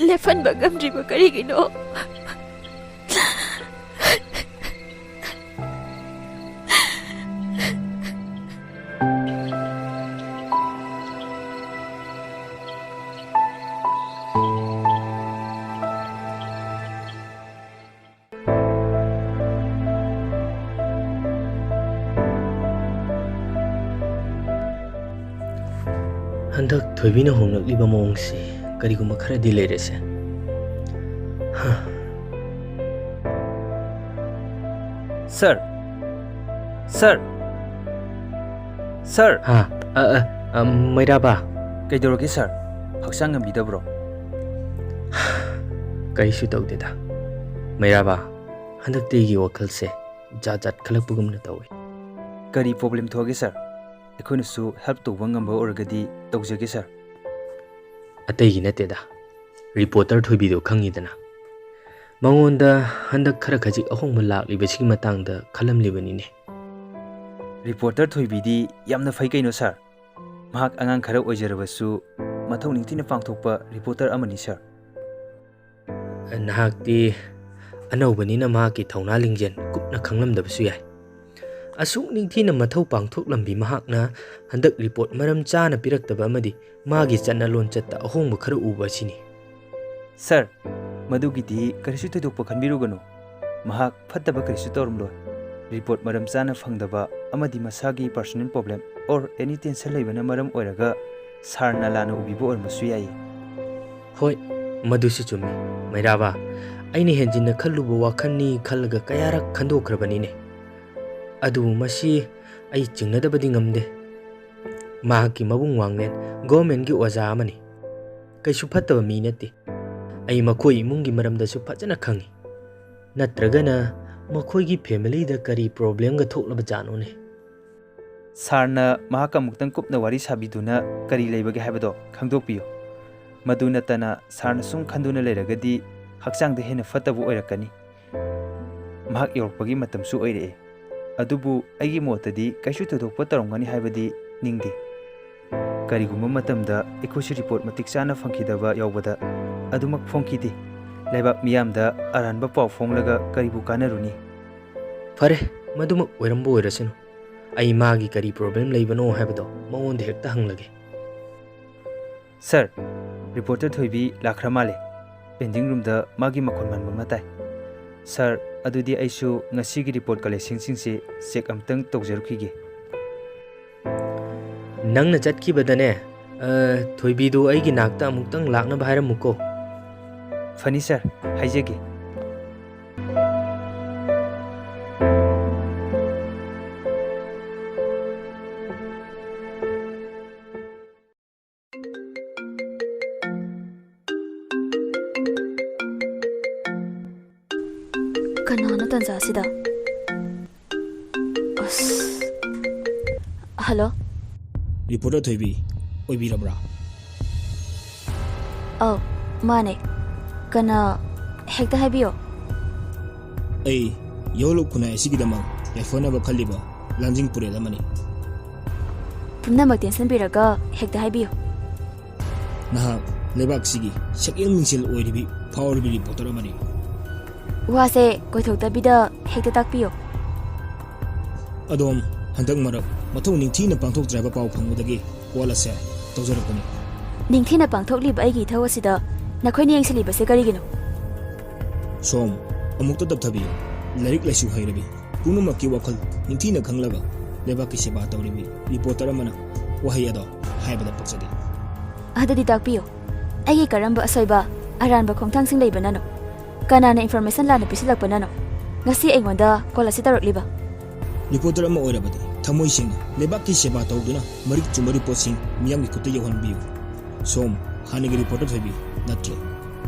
ꯂꯦꯞꯍꯟꯕ ꯉꯝꯗ꯭ꯔꯤꯕ ꯀꯔꯤꯒꯤꯅꯣ? ꯍꯟꯗꯛ ꯊꯣꯏꯕꯤꯅ ꯍꯣꯡꯂꯛꯂꯤꯕ ꯃꯑꯣꯡꯁꯤ ꯀꯔꯤꯒꯨꯝꯕ ꯈꯔꯗꯤ ꯂꯩꯔꯦꯁꯦ꯫ ꯍꯥ꯫ ꯁꯔ! ꯁꯔ! ꯁꯔ! ꯍꯥ? ꯑ, ꯑ, ꯑ, ꯃꯩꯔꯥꯕ꯫ ꯀꯩꯗꯧꯔꯒꯦ ꯁꯔ? ꯍꯛꯆꯥꯡ ꯉꯝꯕꯤꯗꯕ꯭ꯔꯣ? ꯀꯩꯁꯨ ꯇꯧꯗꯦꯗ꯫ ꯃꯩꯔꯥꯕ, ꯍꯟꯗꯛꯇꯤ ꯑꯩꯒꯤ ꯋꯥꯈꯜꯁꯦ ꯖꯥꯠ ꯖꯥꯠ ꯈꯜꯂꯛꯄꯒꯨꯝꯅ ꯇꯧꯏ꯫ ꯀꯔꯤ ꯄ꯭ꯔꯣꯕ꯭ꯂꯦꯝ ꯊꯣꯛꯑꯒꯦ ꯁꯔ? ꯑꯩꯈꯣꯏꯅꯁꯨ ꯍꯦꯜꯞ ꯇꯧꯕ ꯉꯝꯕ ꯑꯣꯏꯔꯒꯗꯤ ꯇꯧꯖꯒꯦ ꯁꯔ꯫ ꯑꯇꯩꯒꯤ ꯅꯠꯇꯦꯗ, ꯔꯤꯄꯣꯔꯇꯔ ꯊꯣꯏꯕꯤꯗꯣ ꯈꯪꯉꯤꯗꯅ꯫ ꯃꯉꯣꯟꯗ ꯍꯟꯗꯛ ꯈꯔ ꯈꯖꯤꯛ ꯑꯍꯣꯡꯕ ꯂꯥꯛꯂꯤꯕꯁꯤꯒꯤ ꯃꯇꯥꯡꯗ ꯈꯜꯂꯝꯂꯤꯕꯅꯤꯅꯦ꯫ ꯔꯤꯄꯣꯔꯇꯔ ꯊꯣꯏꯕꯤꯗꯤ ꯌꯥꯝꯅ ꯐꯩ ꯀꯩꯅꯣ ꯁꯔ꯫ ꯃꯍꯥꯛ ꯑꯉꯥꯡ ꯈꯔ ꯑꯣꯏꯖꯔꯕꯁꯨ ꯃꯊꯧ ꯅꯤꯡꯊꯤꯅ ꯄꯥꯡꯊꯣꯛꯄ ꯔꯤꯄꯣꯔꯇꯔ ꯑꯃꯅꯤ ꯁꯔ꯫ ꯅꯍꯥꯛꯇꯤ ꯑꯅꯧꯕꯅꯤꯅ ꯃꯍꯥꯛꯀꯤ ꯊꯧꯅꯥ ꯂꯤꯡꯖꯦꯜ ꯀꯨꯞꯅ ꯈꯪꯂꯝꯗꯕꯁꯨ ꯌꯥꯏ꯫ ꯑꯁꯨꯛ ꯅꯤꯡꯊꯤꯅ ꯃꯊꯧ ꯄꯥꯡꯊꯣꯛꯂꯝꯕꯤ ꯃꯍꯥꯛꯅ ꯍꯟꯗꯛ ꯔꯤꯄꯣꯔꯠ ꯃꯔꯝ ꯆꯥꯅ ꯄꯤꯔꯛꯇꯕ ꯑꯃꯗꯤ ꯃꯥꯒꯤ ꯆꯠꯅ ꯂꯣꯟꯆꯠꯇ ꯑꯍꯣꯡꯕ ꯈꯔ ꯎꯕ ꯑꯁꯤꯅꯤ꯫ ꯁꯔ, ꯃꯗꯨꯒꯤꯗꯤ ꯀꯔꯤꯁꯨ ꯊꯣꯏꯗꯣꯛꯄ ꯈꯟꯕꯤꯔꯨꯒꯅꯨ꯫ ꯃꯍꯥꯛ ꯐꯠꯇꯕ ꯀꯔꯤꯁꯨ ꯇꯧꯔꯝꯂꯣꯏ꯫ ꯔꯤꯄꯣꯔꯠ ꯃꯔꯝ ꯆꯥꯅ ꯐꯪꯗꯕ ꯑꯃꯗꯤ ꯃꯁꯥꯒꯤ personal problem or any tension ꯂꯩꯕꯅ ꯃꯔꯝ ꯑꯣꯏꯔꯒ ꯁꯥꯔꯅ ꯂꯥꯟꯅ ꯎꯕꯤꯕ ꯑꯣꯏꯔꯝꯕꯁꯨ ꯌꯥꯏꯌꯦ꯫ ꯍꯣꯏ, ꯃꯗꯨꯁꯨ ꯆꯨꯝꯃꯤ꯫ ꯃꯩꯔꯥꯕ, ꯑꯩꯅ ꯍꯦꯟꯖꯤꯟꯅ ꯈꯜꯂꯨꯕ ꯋꯥꯈꯜꯅꯤ ꯈꯜꯂꯒ ꯀꯌꯥꯔꯛ ꯈꯟꯗꯣꯛꯈ꯭ꯔꯕꯅꯤꯅꯦ꯫ ꯑꯗꯨꯕꯨ ꯃꯁꯤ ꯑꯩ ꯆꯤꯡꯅꯗꯕꯗꯤ ꯉꯝꯗꯦ꯫ ꯃꯍꯥꯛꯀꯤ ꯃꯕꯨꯡ ꯋꯥꯡꯂꯦꯟ ꯒꯣꯔꯃꯦꯟꯒꯤ ꯑꯣꯖꯥ ꯑꯃꯅꯤ꯫ ꯀꯩꯁꯨ ꯐꯠꯇꯕ ꯃꯤ ꯅꯠꯇꯦ꯫ ꯑꯩ ꯃꯈꯣꯏ ꯏꯃꯨꯡꯒꯤ ꯃꯔꯝꯗꯁꯨ ꯐꯖꯅ ꯈꯪꯏ꯫ ꯅꯠꯇ꯭ꯔꯒꯅ ꯃꯈꯣꯏꯒꯤ ꯐꯦꯃꯤꯂꯤꯗ ꯀꯔꯤ ꯄ꯭ꯔꯣꯕ꯭ꯂꯦꯝꯒ ꯊꯣꯛꯂꯕ ꯖꯥꯠꯅꯣꯅꯦ? ꯁꯥꯔꯅ ꯃꯍꯥꯛꯀ ꯑꯃꯨꯛꯇꯪ ꯀꯨꯞꯅ ꯋꯥꯔꯤ ꯁꯥꯕꯤꯗꯨꯅ ꯀꯔꯤ ꯂꯩꯕꯒꯦ ꯍꯥꯏꯕꯗꯣ ꯈꯪꯗꯣꯛꯄꯤꯌꯨ꯫ ꯃꯗꯨ ꯅꯠꯇꯅ ꯁꯥꯔꯅ ꯁꯨꯝ ꯈꯟꯗꯨꯅ ꯂꯩꯔꯒꯗꯤ ꯍꯛꯆꯥꯡꯗ ꯍꯦꯟꯅ ꯐꯠꯇꯕ ꯑꯣꯏꯔꯛꯀꯅꯤ꯫ ꯃꯍꯥꯛ ꯌꯧꯔꯛꯄꯒꯤ ꯃꯇꯝꯁꯨ ꯑꯣꯏꯔꯛꯑꯦ꯫ ꯑꯗꯨꯕꯨ ꯑꯩꯒꯤ ꯃꯣꯠꯇꯗꯤ ꯀꯩꯁꯨ ꯊꯣꯏꯗꯣꯛꯄ ꯇꯧꯔꯝꯒꯅꯤ ꯍꯥꯏꯕꯗꯤ ꯅꯤꯡꯗꯦ꯫ ꯀꯔꯤꯒꯨꯝꯕ ꯃꯇꯝꯗ ꯑꯩꯈꯣꯏꯁꯨ ꯔꯤꯄꯣꯔꯠ ꯃꯇꯤꯛ ꯆꯥꯅ ꯐꯪꯈꯤꯗꯕ ꯌꯥꯎꯕꯗ ꯑꯗꯨꯃꯛ ꯐꯣꯡꯈꯤꯗꯦ꯫ ꯂꯩꯕꯥꯛ ꯃꯤꯌꯥꯝꯗ ꯑꯔꯥꯟꯕ ꯄꯥꯎ ꯐꯣꯡꯂꯒ ꯀꯔꯤꯕꯨ ꯀꯥꯟꯅꯔꯨꯅꯤ? ꯐꯔꯦ, ꯃꯗꯨꯃꯛ ꯑꯣꯏꯔꯝꯕ ꯑꯣꯏꯔꯁꯅꯨ꯫ ꯑꯩ ꯃꯥꯒꯤ ꯀꯔꯤ ꯄ꯭ꯔꯣꯕ꯭ꯂꯦꯝ ꯂꯩꯕꯅꯣ ꯍꯥꯏꯕꯗꯣ ꯃꯉꯣꯟꯗ ꯍꯦꯛꯇ ꯍꯪꯂꯒꯦ꯫ ꯁꯥꯔ, ꯔꯤꯄꯣꯔꯇꯔ ꯊꯣꯏꯕꯤ ꯂꯥꯛꯈ꯭ꯔ ꯃꯥꯜꯂꯦ꯫ ꯄꯦꯟꯗꯤꯡ ꯔꯨꯝꯗ ꯃꯥꯒꯤ ꯃꯈꯣꯟ ꯃꯟꯕ ꯑꯃ ꯇꯥꯏ꯫ ꯁꯥꯔ, ꯑꯗꯨꯗꯤ ꯑꯩꯁꯨ ꯉꯁꯤꯒꯤ ꯔꯤꯄꯣꯔꯠ ꯀꯂꯦꯛꯁꯟꯁꯤꯡꯁꯦ ꯆꯦꯛ ꯑꯃꯇꯪ ꯇꯧꯖꯔꯨꯈꯤꯒꯦ꯫ ꯅꯪꯅ ꯆꯠꯈꯤꯕꯗꯅꯦ, ꯑ, ꯊꯣꯏꯕꯤꯗꯨ ꯑꯩꯒꯤ ꯅꯥꯛꯇ ꯑꯃꯨꯛꯇꯪ ꯂꯥꯛꯅꯕ ꯍꯥꯏꯔꯝꯃꯨꯀꯣ꯫ ꯐꯅꯤ ꯁꯥꯔ, ꯍꯥꯏꯖꯒꯦ꯫ ꯀꯅꯥꯅꯣ ꯇꯟꯖꯥꯁꯤꯗ? ꯑꯁ꯫ ꯍꯜꯂꯣ? ꯔꯤꯄꯣꯔꯇꯔ ꯊꯣꯏꯕꯤ ꯑꯣꯏꯕꯤꯔꯕ꯭ꯔꯥ? ꯑꯧ, ꯃꯥꯅꯦ꯫ ꯀꯅꯥ? ꯍꯦꯛꯇ ꯍꯥꯏꯕꯤꯌꯣ꯫ ꯑꯩ ꯌꯥꯍꯧꯂꯨꯞ ꯈꯨꯟꯅꯥꯏ ꯑꯁꯤꯒꯤꯗꯃꯛ ꯌꯥꯏꯐꯅꯕ ꯈꯜꯂꯤꯕ ꯂꯥꯟꯖꯤꯡ ꯄꯨꯔꯦꯜ ꯑꯃꯅꯤ꯫ ꯄꯨꯝꯅꯃꯛ ꯇꯦꯟꯁꯤꯟꯕꯤꯔꯒ ꯍꯦꯛꯇ ꯍꯥꯏꯕꯤꯌꯨ꯫ ꯅꯍꯥꯛ ꯂꯩꯕꯥꯛꯁꯤꯒꯤ ꯁꯛꯍꯦꯜ ꯃꯤꯡꯁꯦꯜ ꯑꯣꯏꯔꯤꯕꯤ ꯐꯥꯎꯔꯕꯤ ꯔꯤꯄꯣꯔꯇꯔ ꯑꯃꯅꯤ꯫ ꯋꯥꯁꯦ ꯀꯣꯏꯊꯣꯛꯇꯕꯤꯗ ꯍꯦꯛꯇ ꯇꯥꯛꯄꯤꯌꯨ꯫ ꯑꯗꯣꯝ ꯍꯟꯗꯛ ꯃꯔꯛ ꯃꯊꯧ ꯅꯤꯡꯊꯤꯅ ꯄꯥꯡꯊꯣꯛꯇ꯭ꯔꯦ ꯍꯥꯏꯕ ꯄꯥꯎ ꯐꯪꯕꯗꯒꯤ ꯀꯣꯜ ꯑꯁꯦ ꯇꯧꯖꯔꯛꯄꯅꯤ꯫ ꯅꯤꯡꯊꯤꯅ ꯄꯥꯡꯊꯣꯛꯂꯤꯕ ꯑꯩꯒꯤ ꯏꯊꯧ ꯑꯁꯤꯗ ꯅꯈꯣꯏꯅ ꯌꯦꯡꯁꯤꯜꯂꯤꯕꯁꯦ ꯀꯔꯤꯒꯤꯅꯣ? ꯁꯣꯝ, ꯑꯃꯨꯛꯇ ꯇꯞꯊꯕꯤꯌꯨ꯫ ꯂꯥꯏꯔꯤꯛ ꯂꯥꯏꯁꯨ ꯍꯩꯔꯕꯤ, ꯄꯨꯝꯅꯃꯛꯀꯤ ꯋꯥꯈꯜ ꯅꯤꯡꯊꯤꯅ ꯈꯪꯂꯒ ꯂꯩꯕꯥꯛꯀꯤ ꯁꯦꯕꯥ ꯇꯧꯔꯤꯕꯤ ꯔꯤꯄꯣꯔꯇꯔ ꯑꯃꯅ ꯋꯥꯍꯩ ꯑꯗꯣ ꯍꯥꯏꯕꯗ ꯄꯛꯆꯗꯦ꯫ ꯑꯗꯨꯗꯤ ꯇꯥꯛꯄꯤꯌꯨ, ꯑꯩꯒꯤ ꯀꯔꯝꯕ ꯑꯁꯣꯏꯕ, ꯑꯔꯥꯟꯕ ꯈꯣꯡꯊꯥꯡꯁꯤꯡ ꯂꯩꯕꯅꯅꯣ? ꯀꯅꯥꯅ ꯏꯟꯐꯣꯔꯃꯦꯁꯟ ꯂꯥꯟꯅ ꯄꯤꯁꯤꯜꯂꯛꯄꯅꯅꯣ ꯉꯁꯤ ꯑꯩꯉꯣꯟꯗ ꯀꯣꯜ ꯑꯁꯤ ꯇꯧꯔꯛꯂꯤꯕ? ꯔꯤꯄꯣꯔꯇꯔ ꯑꯃ ꯑꯣꯏꯔꯕꯗꯤ ꯊꯃꯣꯏ ꯁꯦꯡꯅ ꯂꯩꯕꯥꯛꯀꯤ ꯁꯦꯕꯥ ꯇꯧꯗꯨꯅ ꯃꯔꯤꯛ ꯆꯨꯝꯕ ꯔꯤꯄꯣꯔꯠꯁꯤꯡ ꯃꯤꯌꯥꯝꯒꯤ ꯈꯨꯠꯇ ꯌꯧꯍꯟꯕꯤꯌꯨ꯫ ꯁꯣꯝ, ꯍꯥꯟꯅꯒꯤ ꯔꯤꯄꯣꯔꯇꯔ ꯊꯣꯏꯕꯤ ꯅꯠꯇ꯭ꯔꯦ꯫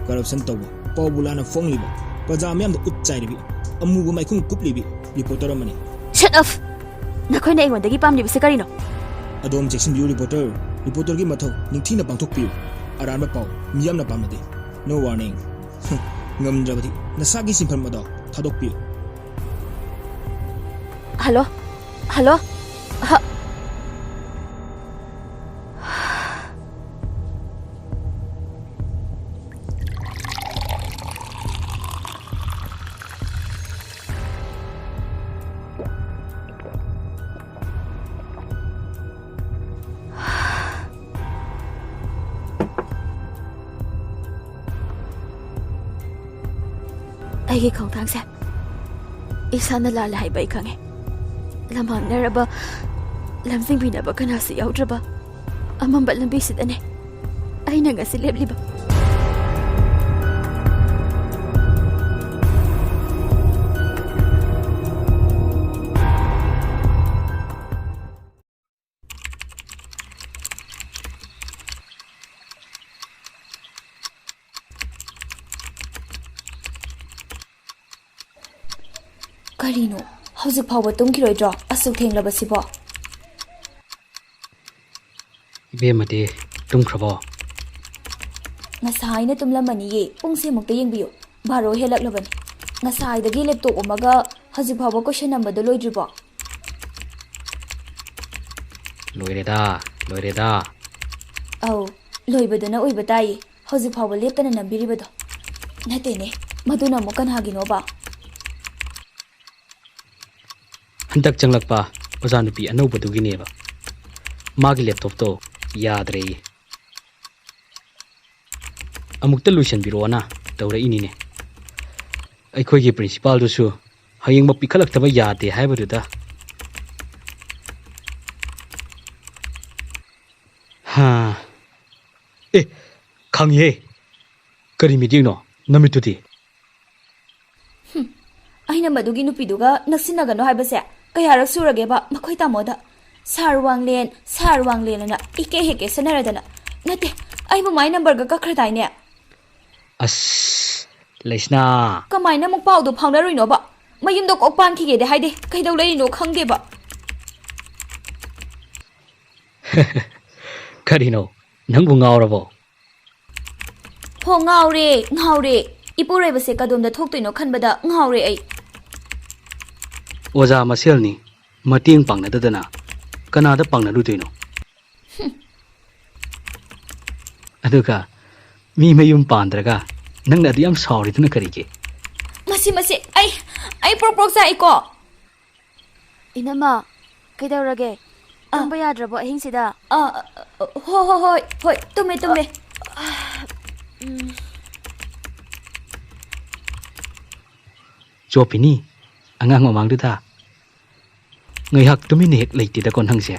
ꯀꯔꯞꯁꯟ ꯇꯧꯕ, ꯄꯥꯎꯕꯨ ꯂꯥꯟꯅ ꯐꯣꯡꯂꯤꯕ, ꯄ꯭ꯔꯖꯥ ꯃꯤꯌꯥꯝꯗ ꯎꯠ ꯆꯥꯏꯔꯤꯕꯤ, ꯑꯃꯨꯕ ꯃꯥꯏꯈꯨꯝ ꯀꯨꯞꯂꯤꯕꯤ ꯔꯤꯄꯣꯔꯇꯔ ꯑꯃꯅꯤ꯫ Shut up! ꯅꯈꯣꯏꯅ ꯑꯩꯉꯣꯟꯗꯒꯤ ꯄꯥꯝꯂꯤꯕꯁꯤ ꯀꯔꯤꯅꯣ? ꯑꯗꯣꯝ ꯆꯦꯛꯁꯤꯟꯕꯤꯌꯨ ꯔꯤꯄꯣꯔꯇꯔ꯫ ꯔꯤꯄꯣꯔꯇꯔꯒꯤ ꯃꯊꯧ ꯅꯤꯡꯊꯤꯅ ꯄꯥꯡꯊꯣꯛꯄꯤꯌꯨ꯫ ꯑꯔꯥꯟꯕ ꯄꯥꯎ ꯃꯤꯌꯥꯝꯅ ꯄꯥꯝꯅꯗꯦ꯫ No warning꯫ ꯉꯝꯗ꯭ꯔꯕꯗꯤ ꯅꯁꯥꯒꯤ ꯁꯤꯟꯐꯝ ꯑꯗꯣ ꯊꯥꯗꯣꯛꯄꯤꯌꯨ꯫ ꯍꯜꯂꯣ? ꯍꯜꯂꯣ? ꯍ- ꯑꯩꯒꯤ ꯈꯣꯡꯊꯥꯡꯁꯦ ꯏꯁꯥꯅ ꯂꯥꯜꯂꯦ ꯍꯥꯏꯕ ꯑꯩ ꯈꯪꯉꯦ꯫ ꯂꯝꯃꯥꯡꯅꯔꯕ, ꯂꯝꯖꯤꯡꯕꯤꯅꯕ ꯀꯅꯥꯁꯨ ꯌꯥꯎꯗ꯭ꯔꯕ ꯑꯃꯝꯕ ꯂꯝꯕꯤꯁꯤꯗꯅꯦ ꯑꯩꯅ ꯉꯁꯤ ꯂꯦꯞꯂꯤꯕ꯫ ꯀꯔꯤꯅꯣ? ꯍꯧꯖꯤꯛ ꯐꯥꯎꯕ ꯇꯨꯝꯈꯤꯔꯣꯏꯗ꯭ꯔꯣ, ꯑꯁꯨꯛ ꯊꯦꯡꯂꯕꯁꯤꯕꯣ? ꯏꯕꯦꯝꯃꯗꯤ ꯇꯨꯝꯈ꯭ꯔꯕꯣ? ꯉꯁꯥꯏꯅ ꯇꯨꯝꯂꯝꯃꯅꯤꯌꯦ꯫ ꯄꯨꯡꯁꯦ ꯑꯃꯨꯛꯇ ꯌꯦꯡꯕꯤꯌꯨ꯫ ꯕꯥꯔꯣ ꯍꯦꯜꯂꯛꯂꯕꯅꯤ꯫ ꯉꯁꯥꯏꯗꯒꯤ ꯂꯦꯞꯇꯣꯞ ꯑꯃꯒ ꯍꯧꯖꯤꯛ ꯐꯥꯎꯕ ꯀꯣꯏꯁꯟ ꯅꯝꯕꯗꯣ ꯂꯣꯏꯗ꯭ꯔꯤꯕꯣ? ꯂꯣꯏꯔꯦꯗ, ꯂꯣꯏꯔꯦꯗ꯫ ꯑꯧ, ꯂꯣꯏꯕꯗꯨꯅ ꯑꯣꯏꯕ ꯇꯥꯏꯌꯦ꯫ ꯍꯧꯖꯤꯛ ꯐꯥꯎꯕ ꯂꯦꯞꯇꯅ ꯅꯝꯕꯤꯔꯤꯕꯗꯣ꯫ ꯅꯠꯇꯦꯅꯦ, ꯃꯗꯨꯅ ꯑꯃꯨꯛ ꯀꯅꯥꯒꯤꯅꯣꯕ? ꯍꯟꯗꯛ ꯆꯪꯂꯛꯄ ꯑꯣꯖꯥ ꯅꯨꯄꯤ ꯑꯅꯧꯕꯗꯨꯒꯤꯅꯦꯕ꯫ ꯃꯥꯒꯤ ꯂꯦꯞꯇꯣꯞꯇꯣ ꯌꯥꯗ꯭ꯔꯦꯌꯦ꯫ ꯑꯃꯨꯛꯇ ꯂꯣꯏꯁꯟꯕꯤꯔꯛꯑꯣꯅ ꯇꯧꯔꯛꯏꯅꯤꯅꯦ꯫ ꯑꯩꯈꯣꯏꯒꯤ ꯄ꯭ꯔꯤꯟꯁꯤꯄꯥꯜꯗꯨꯁꯨ ꯍꯌꯦꯡꯃꯛ ꯄꯤꯈꯠꯂꯛꯇꯕ ꯌꯥꯗꯦ ꯍꯥꯏꯕꯗꯨꯗ꯫ ꯍꯥ꯫ ꯑꯦ, ꯈꯪꯉꯤꯍꯦ꯫ ꯀꯔꯤ ꯃꯤꯠꯌꯦꯡꯅꯣ ꯅꯃꯤꯠꯇꯨꯗꯤ? ꯍꯨꯝ, ꯑꯩꯅ ꯃꯗꯨꯒꯤ ꯅꯨꯄꯤꯗꯨꯒ ꯅꯛꯁꯤꯟꯅꯒꯅꯨ ꯍꯥꯏꯕꯁꯦ ꯀꯌꯥꯔꯛ ꯁꯨꯔꯒꯦꯕ ꯃꯈꯣꯏ ꯇꯥꯃꯣꯗ? ꯁꯥꯔ ꯋꯥꯡꯂꯦꯟ, ꯁꯥꯔ ꯋꯥꯡꯂꯦꯟ ꯑꯅ ꯏꯀꯦ ꯍꯦꯛ ꯀꯦ ꯁꯟꯅꯔꯗꯅ꯫ ꯅꯠꯇꯦ, ꯑꯩꯕꯨ ꯃꯥꯏ ꯅꯝꯕꯔꯒ ꯀꯛꯈ꯭ꯔꯗꯥꯏꯅꯦ? ꯑꯁ, ꯂꯩꯁꯅꯥ꯫ ꯀꯃꯥꯏꯅ ꯑꯃꯨꯛ ꯄꯥꯎꯗꯣ ꯐꯥꯎꯅꯔꯨꯏꯅꯣꯕ? ꯃꯌꯨꯝꯗ ꯀꯣꯛ ꯄꯥꯟꯈꯤꯒꯦꯗꯤ ꯍꯥꯏꯗꯦ, ꯀꯩꯗꯧ ꯂꯩꯔꯤꯅꯣ ꯈꯪꯗꯦꯕ꯫ ꯀꯔꯤꯅꯣ, ꯅꯪꯕꯨ ꯉꯥꯎꯔꯕꯣ? ꯍꯣ, ꯉꯥꯎꯔꯦ, ꯉꯥꯎꯔꯦ꯫ ꯏꯄꯨꯔꯣꯏꯕꯁꯦ ꯀꯗꯣꯝꯗ ꯊꯣꯛꯇꯣꯏꯅꯣ ꯈꯟꯕꯗ ꯉꯥꯎꯔꯦ ꯑꯩ꯫ ꯑꯣꯖꯥ ꯃꯁꯦꯜꯅꯤ, ꯃꯇꯦꯡ ꯄꯥꯡꯅꯗꯗꯅ ꯀꯅꯥꯗ ꯄꯥꯡꯅꯔꯨꯗꯣꯏꯅꯣ? ꯑꯗꯨꯒ ꯃꯤ ꯃꯌꯨꯝ ꯄꯥꯟꯗ꯭ꯔꯒ ꯅꯪꯅ ꯑꯗꯨ ꯌꯥꯝ ꯁꯥꯎꯔꯤꯗꯨꯅ ꯀꯔꯤꯒꯤ? ꯃꯁꯤ, ꯃꯁꯤ, ꯑꯩ, ꯑꯩ ꯄ꯭ꯔꯣꯛ ꯄ꯭ꯔꯣꯛ ꯆꯥꯛꯏꯀꯣ꯫ ꯏꯅꯝꯃ, ꯀꯩꯗꯧꯔꯒꯦ? ꯑ꯫ ꯇꯨꯝꯕ ꯌꯥꯗ꯭ꯔꯕꯣ ꯑꯍꯤꯡꯁꯤꯗ? ꯑ, ꯑ, ꯍꯣ, ꯍꯣ, ꯍꯣꯏ, ꯍꯣꯏ, ꯇꯨꯝꯃꯦ, ꯇꯨꯝꯃꯦ꯫ ꯎꯝ꯫ ꯆꯣꯞꯄꯤꯅꯤ, ꯑꯉꯥꯡ ꯃꯃꯥꯡꯗꯨꯗ꯫ ꯉꯥꯏꯍꯥꯛ ꯇꯨꯃꯤꯟꯅ ꯍꯦꯛ ꯂꯩꯇꯦꯗꯀꯣ ꯅꯪꯁꯦ꯫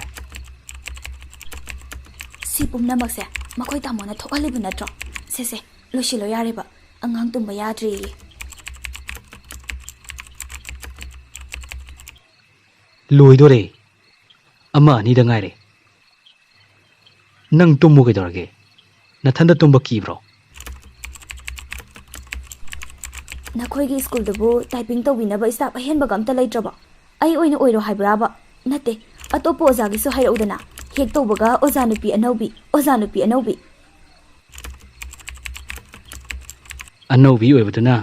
ꯁꯤ ꯄꯨꯝꯅꯃꯛꯁꯦ ꯃꯈꯣꯏ ꯇꯥꯃꯣꯅ ꯊꯣꯛꯍꯜꯂꯤꯕ ꯅꯠꯇ꯭ꯔꯣ? ꯁꯦ, ꯁꯦ, ꯂꯣꯏꯁꯤꯜꯂꯣ ꯌꯥꯔꯦꯕ꯫ ꯑꯉꯥꯡ ꯇꯨꯝꯕ ꯌꯥꯗ꯭ꯔꯦꯌꯦ꯫ ꯂꯣꯏꯗꯣꯔꯦ꯫ ꯑꯃ ꯑꯅꯤꯗ ꯉꯥꯏꯔꯦ꯫ ꯅꯪ ꯇꯨꯝꯃꯨ ꯀꯩꯗꯧꯔꯒꯦ? ꯅꯊꯟꯗ ꯇꯨꯝꯕ ꯀꯤꯕ꯭ꯔꯣ? ꯅꯈꯣꯏꯒꯤ ꯁ꯭ꯀꯨꯜꯗꯨꯕꯨ ꯇꯥꯏꯄꯤꯡ ꯇꯧꯕꯤꯅꯕ ꯁ꯭ꯇꯥꯐ ꯑꯍꯦꯟꯕꯒ ꯑꯝꯇ ꯂꯩꯇ꯭ꯔꯕꯣ? ꯑꯩ ꯑꯣꯏꯅ ꯑꯣꯏꯔꯣ ꯍꯥꯏꯕ꯭ꯔꯥꯕ? ꯅꯠꯇꯦ, ꯑꯇꯣꯞꯄ ꯑꯣꯖꯥꯒꯤꯁꯨ ꯍꯥꯏꯔꯛꯎꯗꯅ꯫ ꯍꯦꯛ ꯇꯧꯕꯒ ꯑꯣꯖꯥ ꯅꯨꯄꯤ ꯑꯅꯧꯕꯤ, ꯑꯣꯖꯥ ꯅꯨꯄꯤ ꯑꯅꯧꯕꯤ꯫ ꯑꯅꯧꯕꯤ ꯑꯣꯏꯕꯗꯨꯅ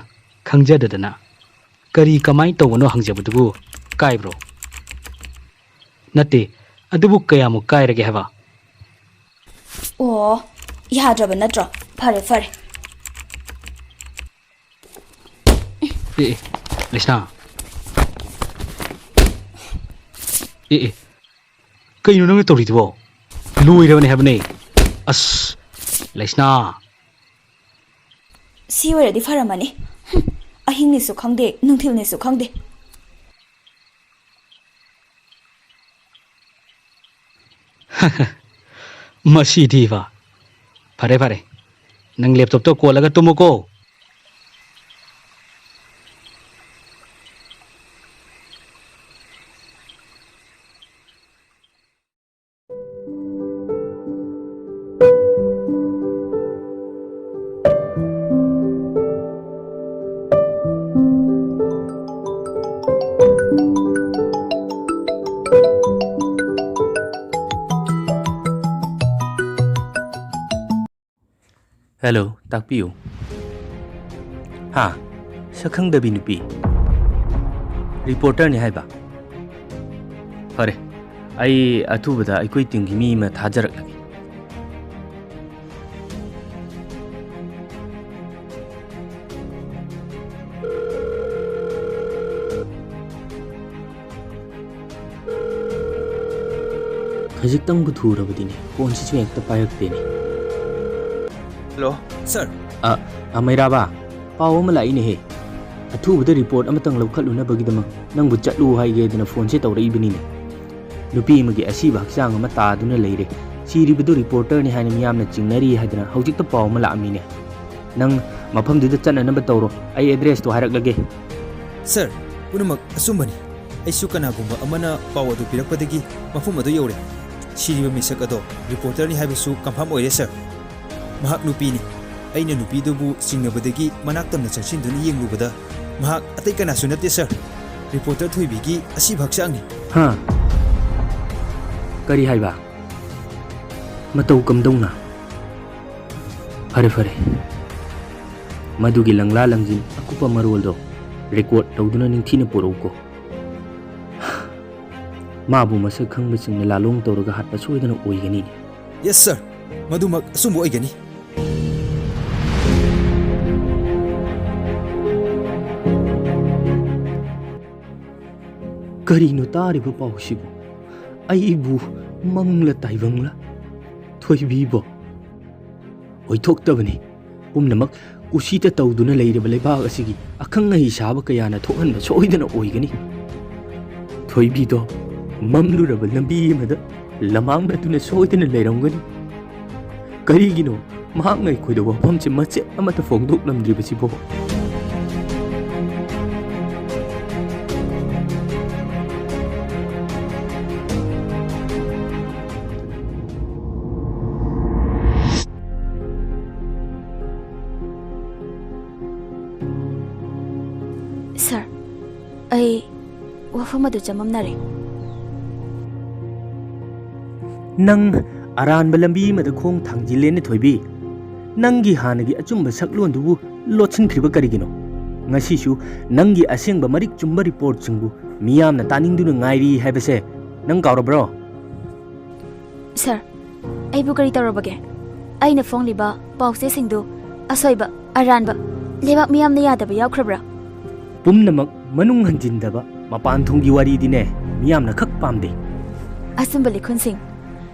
ꯈꯪꯖꯗꯗꯅ ꯀꯔꯤ ꯀꯃꯥꯏ ꯇꯧꯕꯅꯣ ꯍꯪꯖꯕꯗꯨꯕꯨ ꯀꯥꯏꯕ꯭ꯔꯣ? ꯅꯠꯇꯦ, ꯑꯗꯨꯕꯨ ꯀꯌꯥꯃꯨꯛ ꯀꯥꯏꯔꯒꯦ ꯍꯥꯏꯕ? ꯑꯣ, ꯌꯥꯗ꯭ꯔꯕ ꯅꯠꯇ꯭ꯔꯣ? ꯐꯔꯦ, ꯐꯔꯦ꯫ ꯑꯦ, ꯑꯦ, ꯂꯩꯁꯅꯥ꯫ ꯑꯦ, ꯑꯦ, ꯀꯩꯅꯣ ꯅꯪꯅ ꯇꯧꯔꯤꯗꯨꯕꯣ? ꯂꯣꯏꯔꯕꯅꯦ ꯍꯥꯏꯕꯅꯦ꯫ ꯑꯁ, ꯂꯩꯁꯅꯥ꯫ ꯁꯤ ꯑꯣꯏꯔꯗꯤ ꯐꯔꯝꯃꯅꯤ꯫ ꯍꯨꯝ, ꯑꯍꯤꯡꯅꯤꯁꯨ ꯈꯪꯗꯦ, ꯅꯨꯡꯊꯤꯜꯅꯤꯁꯨ ꯈꯪꯗꯦ꯫ ꯃꯁꯤꯗꯤꯕ꯫ ꯐꯔꯦ, ꯐꯔꯦ꯫ ꯅꯪ ꯂꯦꯞꯇꯣꯞꯇꯣ ꯀꯣꯜꯂꯒ ꯇꯨꯝꯃꯨꯀꯣ꯫ ꯍꯦꯜꯂꯣ, ꯇꯥꯛꯄꯤꯌꯨ꯫ ꯍꯥ? ꯁꯛꯈꯪꯗꯕꯤ ꯅꯨꯄꯤ? ꯔꯤꯄꯣꯔꯇꯔꯅꯤ ꯍꯥꯏꯕ? ꯐꯔꯦ, ꯑꯩ ꯑꯊꯨꯕꯗ ꯑꯩꯈꯣꯏ ꯇꯤꯝꯒꯤ ꯃꯤ ꯑꯃ ꯊꯥꯖꯔꯛꯂꯒꯦ꯫ ꯈꯖꯤꯛꯇꯪꯕꯨ ꯊꯨꯔꯕꯗꯤꯅꯦ, ꯐꯣꯟꯁꯤꯁꯨ ꯍꯦꯛꯇ ꯄꯥꯏꯔꯛꯇꯦꯅꯦ꯫ ꯍꯜꯂꯣ, ꯁꯥꯔ꯫ ꯑ, ꯑ, ꯃꯩꯔꯥꯕ, ꯄꯥꯎ ꯑꯃ ꯂꯥꯛꯏꯅꯦꯍꯦ꯫ ꯑꯊꯨꯕꯗ ꯔꯤꯄꯣꯔꯠ ꯑꯃꯇꯪ ꯂꯧꯈꯠꯂꯨꯅꯕꯒꯤꯗꯃꯛ ꯅꯪꯕꯨ ꯆꯠꯂꯨ ꯍꯥꯏꯒꯦꯗꯅ ꯐꯣꯟꯁꯦ ꯇꯧꯔꯛꯏꯕꯅꯤꯅꯦ꯫ ꯅꯨꯄꯤ ꯑꯃꯒꯤ ꯑꯁꯤꯕ ꯍꯛꯆꯥꯡ ꯑꯃ ꯇꯥꯗꯨꯅ ꯂꯩꯔꯦ꯫ ꯁꯤꯔꯤꯕꯗꯨ ꯔꯤꯄꯣꯔꯇꯔꯅꯤ ꯍꯥꯏꯅ ꯃꯤꯌꯥꯝꯅ ꯆꯤꯡꯅꯔꯤ ꯍꯥꯏꯗꯅ ꯍꯧꯖꯤꯛꯇ ꯄꯥꯎ ꯑꯃ ꯂꯥꯛꯑꯝꯃꯤꯅꯦ꯫ ꯅꯪ ꯃꯐꯝꯗꯨꯗ ꯆꯠꯅꯅꯕ ꯇꯧꯔꯣ, ꯑꯩ ꯑꯦꯗ꯭ꯔꯦꯁꯇꯣ ꯍꯥꯏꯔꯛꯂꯒꯦ꯫ ꯁꯥꯔ, ꯄꯨꯝꯅꯃꯛ ꯑꯆꯨꯝꯕꯅꯤ꯫ ꯑꯩꯁꯨ ꯀꯅꯥꯒꯨꯝꯕ ꯑꯃꯅ ꯄꯥꯎ ꯑꯗꯨ ꯄꯤꯔꯛꯄꯗꯒꯤ ꯃꯐꯝ ꯑꯗꯨ ꯌꯧꯔꯦ꯫ ꯁꯤꯔꯤꯕ ꯃꯤꯁꯛ ꯑꯗꯣ ꯔꯤꯄꯣꯔꯇꯔꯅꯤ ꯍꯥꯏꯕꯁꯨ ꯀꯟꯐꯥꯔꯝ ꯑꯣꯏꯔꯦ, ꯁꯥꯔ꯫ ꯃꯍꯥꯛ ꯅꯨꯄꯤꯅꯤ꯫ ꯑꯩꯅ ꯅꯨꯄꯤꯗꯨꯕꯨ ꯆꯤꯡꯅꯕꯗꯒꯤ ꯃꯅꯥꯛ ꯇꯝꯅ ꯆꯪꯁꯤꯟꯗꯨꯅ ꯌꯦꯡꯂꯨꯕꯗ, ꯃꯍꯥꯛ ꯑꯇꯩ ꯀꯅꯥꯁꯨ ꯅꯠꯇꯦ, ꯁꯥꯔ꯫ ꯔꯤꯄꯣꯔꯇꯔ ꯊꯣꯏꯕꯤꯒꯤ ꯑꯁꯤꯕ ꯍꯛꯆꯥꯡꯅꯤ꯫ ꯍꯥ? ꯀꯔꯤ ꯍꯥꯏꯕ? ꯃꯇꯧ ꯀꯝꯗꯧꯅ? ꯐꯔꯦ, ꯐꯔꯦ꯫ ꯃꯗꯨꯒꯤ ꯂꯪꯂꯥ ꯂꯪꯖꯤꯟ ꯑꯀꯨꯞꯄ ꯃꯔꯣꯜꯗꯣ ꯔꯦꯀꯣꯔꯗ ꯇꯧꯗꯨꯅ ꯅꯤꯡꯊꯤꯅ ꯄꯨꯔꯛꯎꯀꯣ꯫ ꯃꯥꯕꯨ ꯃꯁꯛ ꯈꯪꯕꯁꯤꯡꯅ ꯂꯥꯂꯣꯡ ꯇꯧꯔꯒ ꯍꯥꯠꯄ ꯁꯣꯏꯗꯅ ꯑꯣꯏꯒꯅꯤ꯫ ꯌꯦꯁ, ꯁꯥꯔ꯫ ꯃꯗꯨꯃꯛ ꯑꯆꯨꯝꯕ ꯑꯣꯏꯒꯅꯤ꯫ ꯀꯔꯤꯅꯣ ꯇꯥꯔꯤꯕ ꯄꯥꯎꯁꯤꯕꯨ? ꯑꯩꯕꯨ ꯃꯪꯂ ꯇꯥꯏꯕꯪꯂ? ꯊꯣꯏꯕꯤꯕꯣ? ꯑꯣꯏꯊꯣꯛꯇꯕꯅꯤ꯫ ꯄꯨꯝꯅꯃꯛ ꯀꯨꯁꯤꯇ ꯇꯧꯗꯨꯅ ꯂꯩꯔꯤꯕ ꯂꯩꯕꯥꯛ ꯑꯁꯤꯒꯤ ꯑꯈꯪ ꯑꯍꯩ ꯁꯥꯕ ꯀꯌꯥꯅ ꯊꯣꯛꯍꯟꯕ ꯁꯣꯏꯗꯅ ꯑꯣꯏꯒꯅꯤ꯫ ꯊꯣꯏꯕꯤꯗꯣ ꯃꯝꯂꯨꯔꯕ ꯂꯝꯕꯤ ꯑꯃꯗ ꯂꯃꯥꯡꯅꯗꯨꯅ ꯁꯣꯏꯗꯅ ꯂꯩꯔꯝꯒꯅꯤ꯫ ꯀꯔꯤꯒꯤꯅꯣ ꯃꯍꯥꯛꯅ ꯑꯩꯈꯣꯏꯗ ꯋꯥꯐꯝꯁꯦ ꯃꯆꯦꯠ ꯑꯃꯠꯇ ꯐꯣꯡꯗꯣꯛꯂꯝꯗ꯭ꯔꯤꯕꯁꯤꯕꯣ? ꯁꯥꯔ, ꯑꯩ ꯋꯥꯐꯝ ꯑꯗꯨ ꯆꯃꯝꯅꯔꯦ꯫ ꯅꯪ ꯑꯔꯥꯟꯕ ꯂꯝꯕꯤ ꯑꯃꯗ ꯈꯣꯡ ꯊꯥꯡꯖꯤꯜꯂꯦꯅꯦ, ꯊꯣꯏꯕꯤ꯫ ꯅꯪꯒꯤ ꯍꯥꯟꯅꯒꯤ ꯑꯆꯨꯝꯕ ꯁꯛꯂꯣꯟꯗꯨꯕꯨ ꯂꯣꯠꯁꯤꯟꯈ꯭ꯔꯤꯕ ꯀꯔꯤꯒꯤꯅꯣ? ꯉꯁꯤꯁꯨ ꯅꯪꯒꯤ ꯑꯁꯦꯡꯕ ꯃꯔꯤꯛ ꯆꯨꯝꯕ ꯔꯤꯄꯣꯔꯠꯁꯤꯡꯕꯨ ꯃꯤꯌꯥꯝꯅ ꯇꯥꯅꯤꯡꯗꯨꯅ ꯉꯥꯏꯔꯤ ꯍꯥꯏꯕꯁꯦ ꯅꯪ ꯀꯥꯎꯔꯕ꯭ꯔꯣ? ꯁꯥꯔ, ꯑꯩꯕꯨ ꯀꯔꯤ ꯇꯧꯔꯕꯒꯦ? ꯑꯩꯅ ꯐꯣꯡꯂꯤꯕ ꯄꯥꯎꯆꯦꯁꯤꯡꯗꯨ ꯑꯁꯣꯏꯕ, ꯑꯔꯥꯟꯕ, ꯂꯩꯕꯥꯛ ꯃꯤꯌꯥꯝꯅ ꯌꯥꯗꯕ ꯌꯥꯎꯈ꯭ꯔꯕ꯭ꯔꯥ? ꯄꯨꯝꯅꯃꯛ ꯃꯅꯨꯡ ꯍꯟꯖꯤꯟꯗꯕ ꯃꯄꯥꯟ ꯊꯣꯡꯒꯤ ꯋꯥꯔꯤꯗꯤꯅꯦ ꯃꯤꯌꯥꯝꯅ ꯈꯛ ꯄꯥꯝꯗꯦ꯫ ꯑꯆꯨꯝꯕ ꯂꯤꯈꯨꯟꯁꯤꯡ,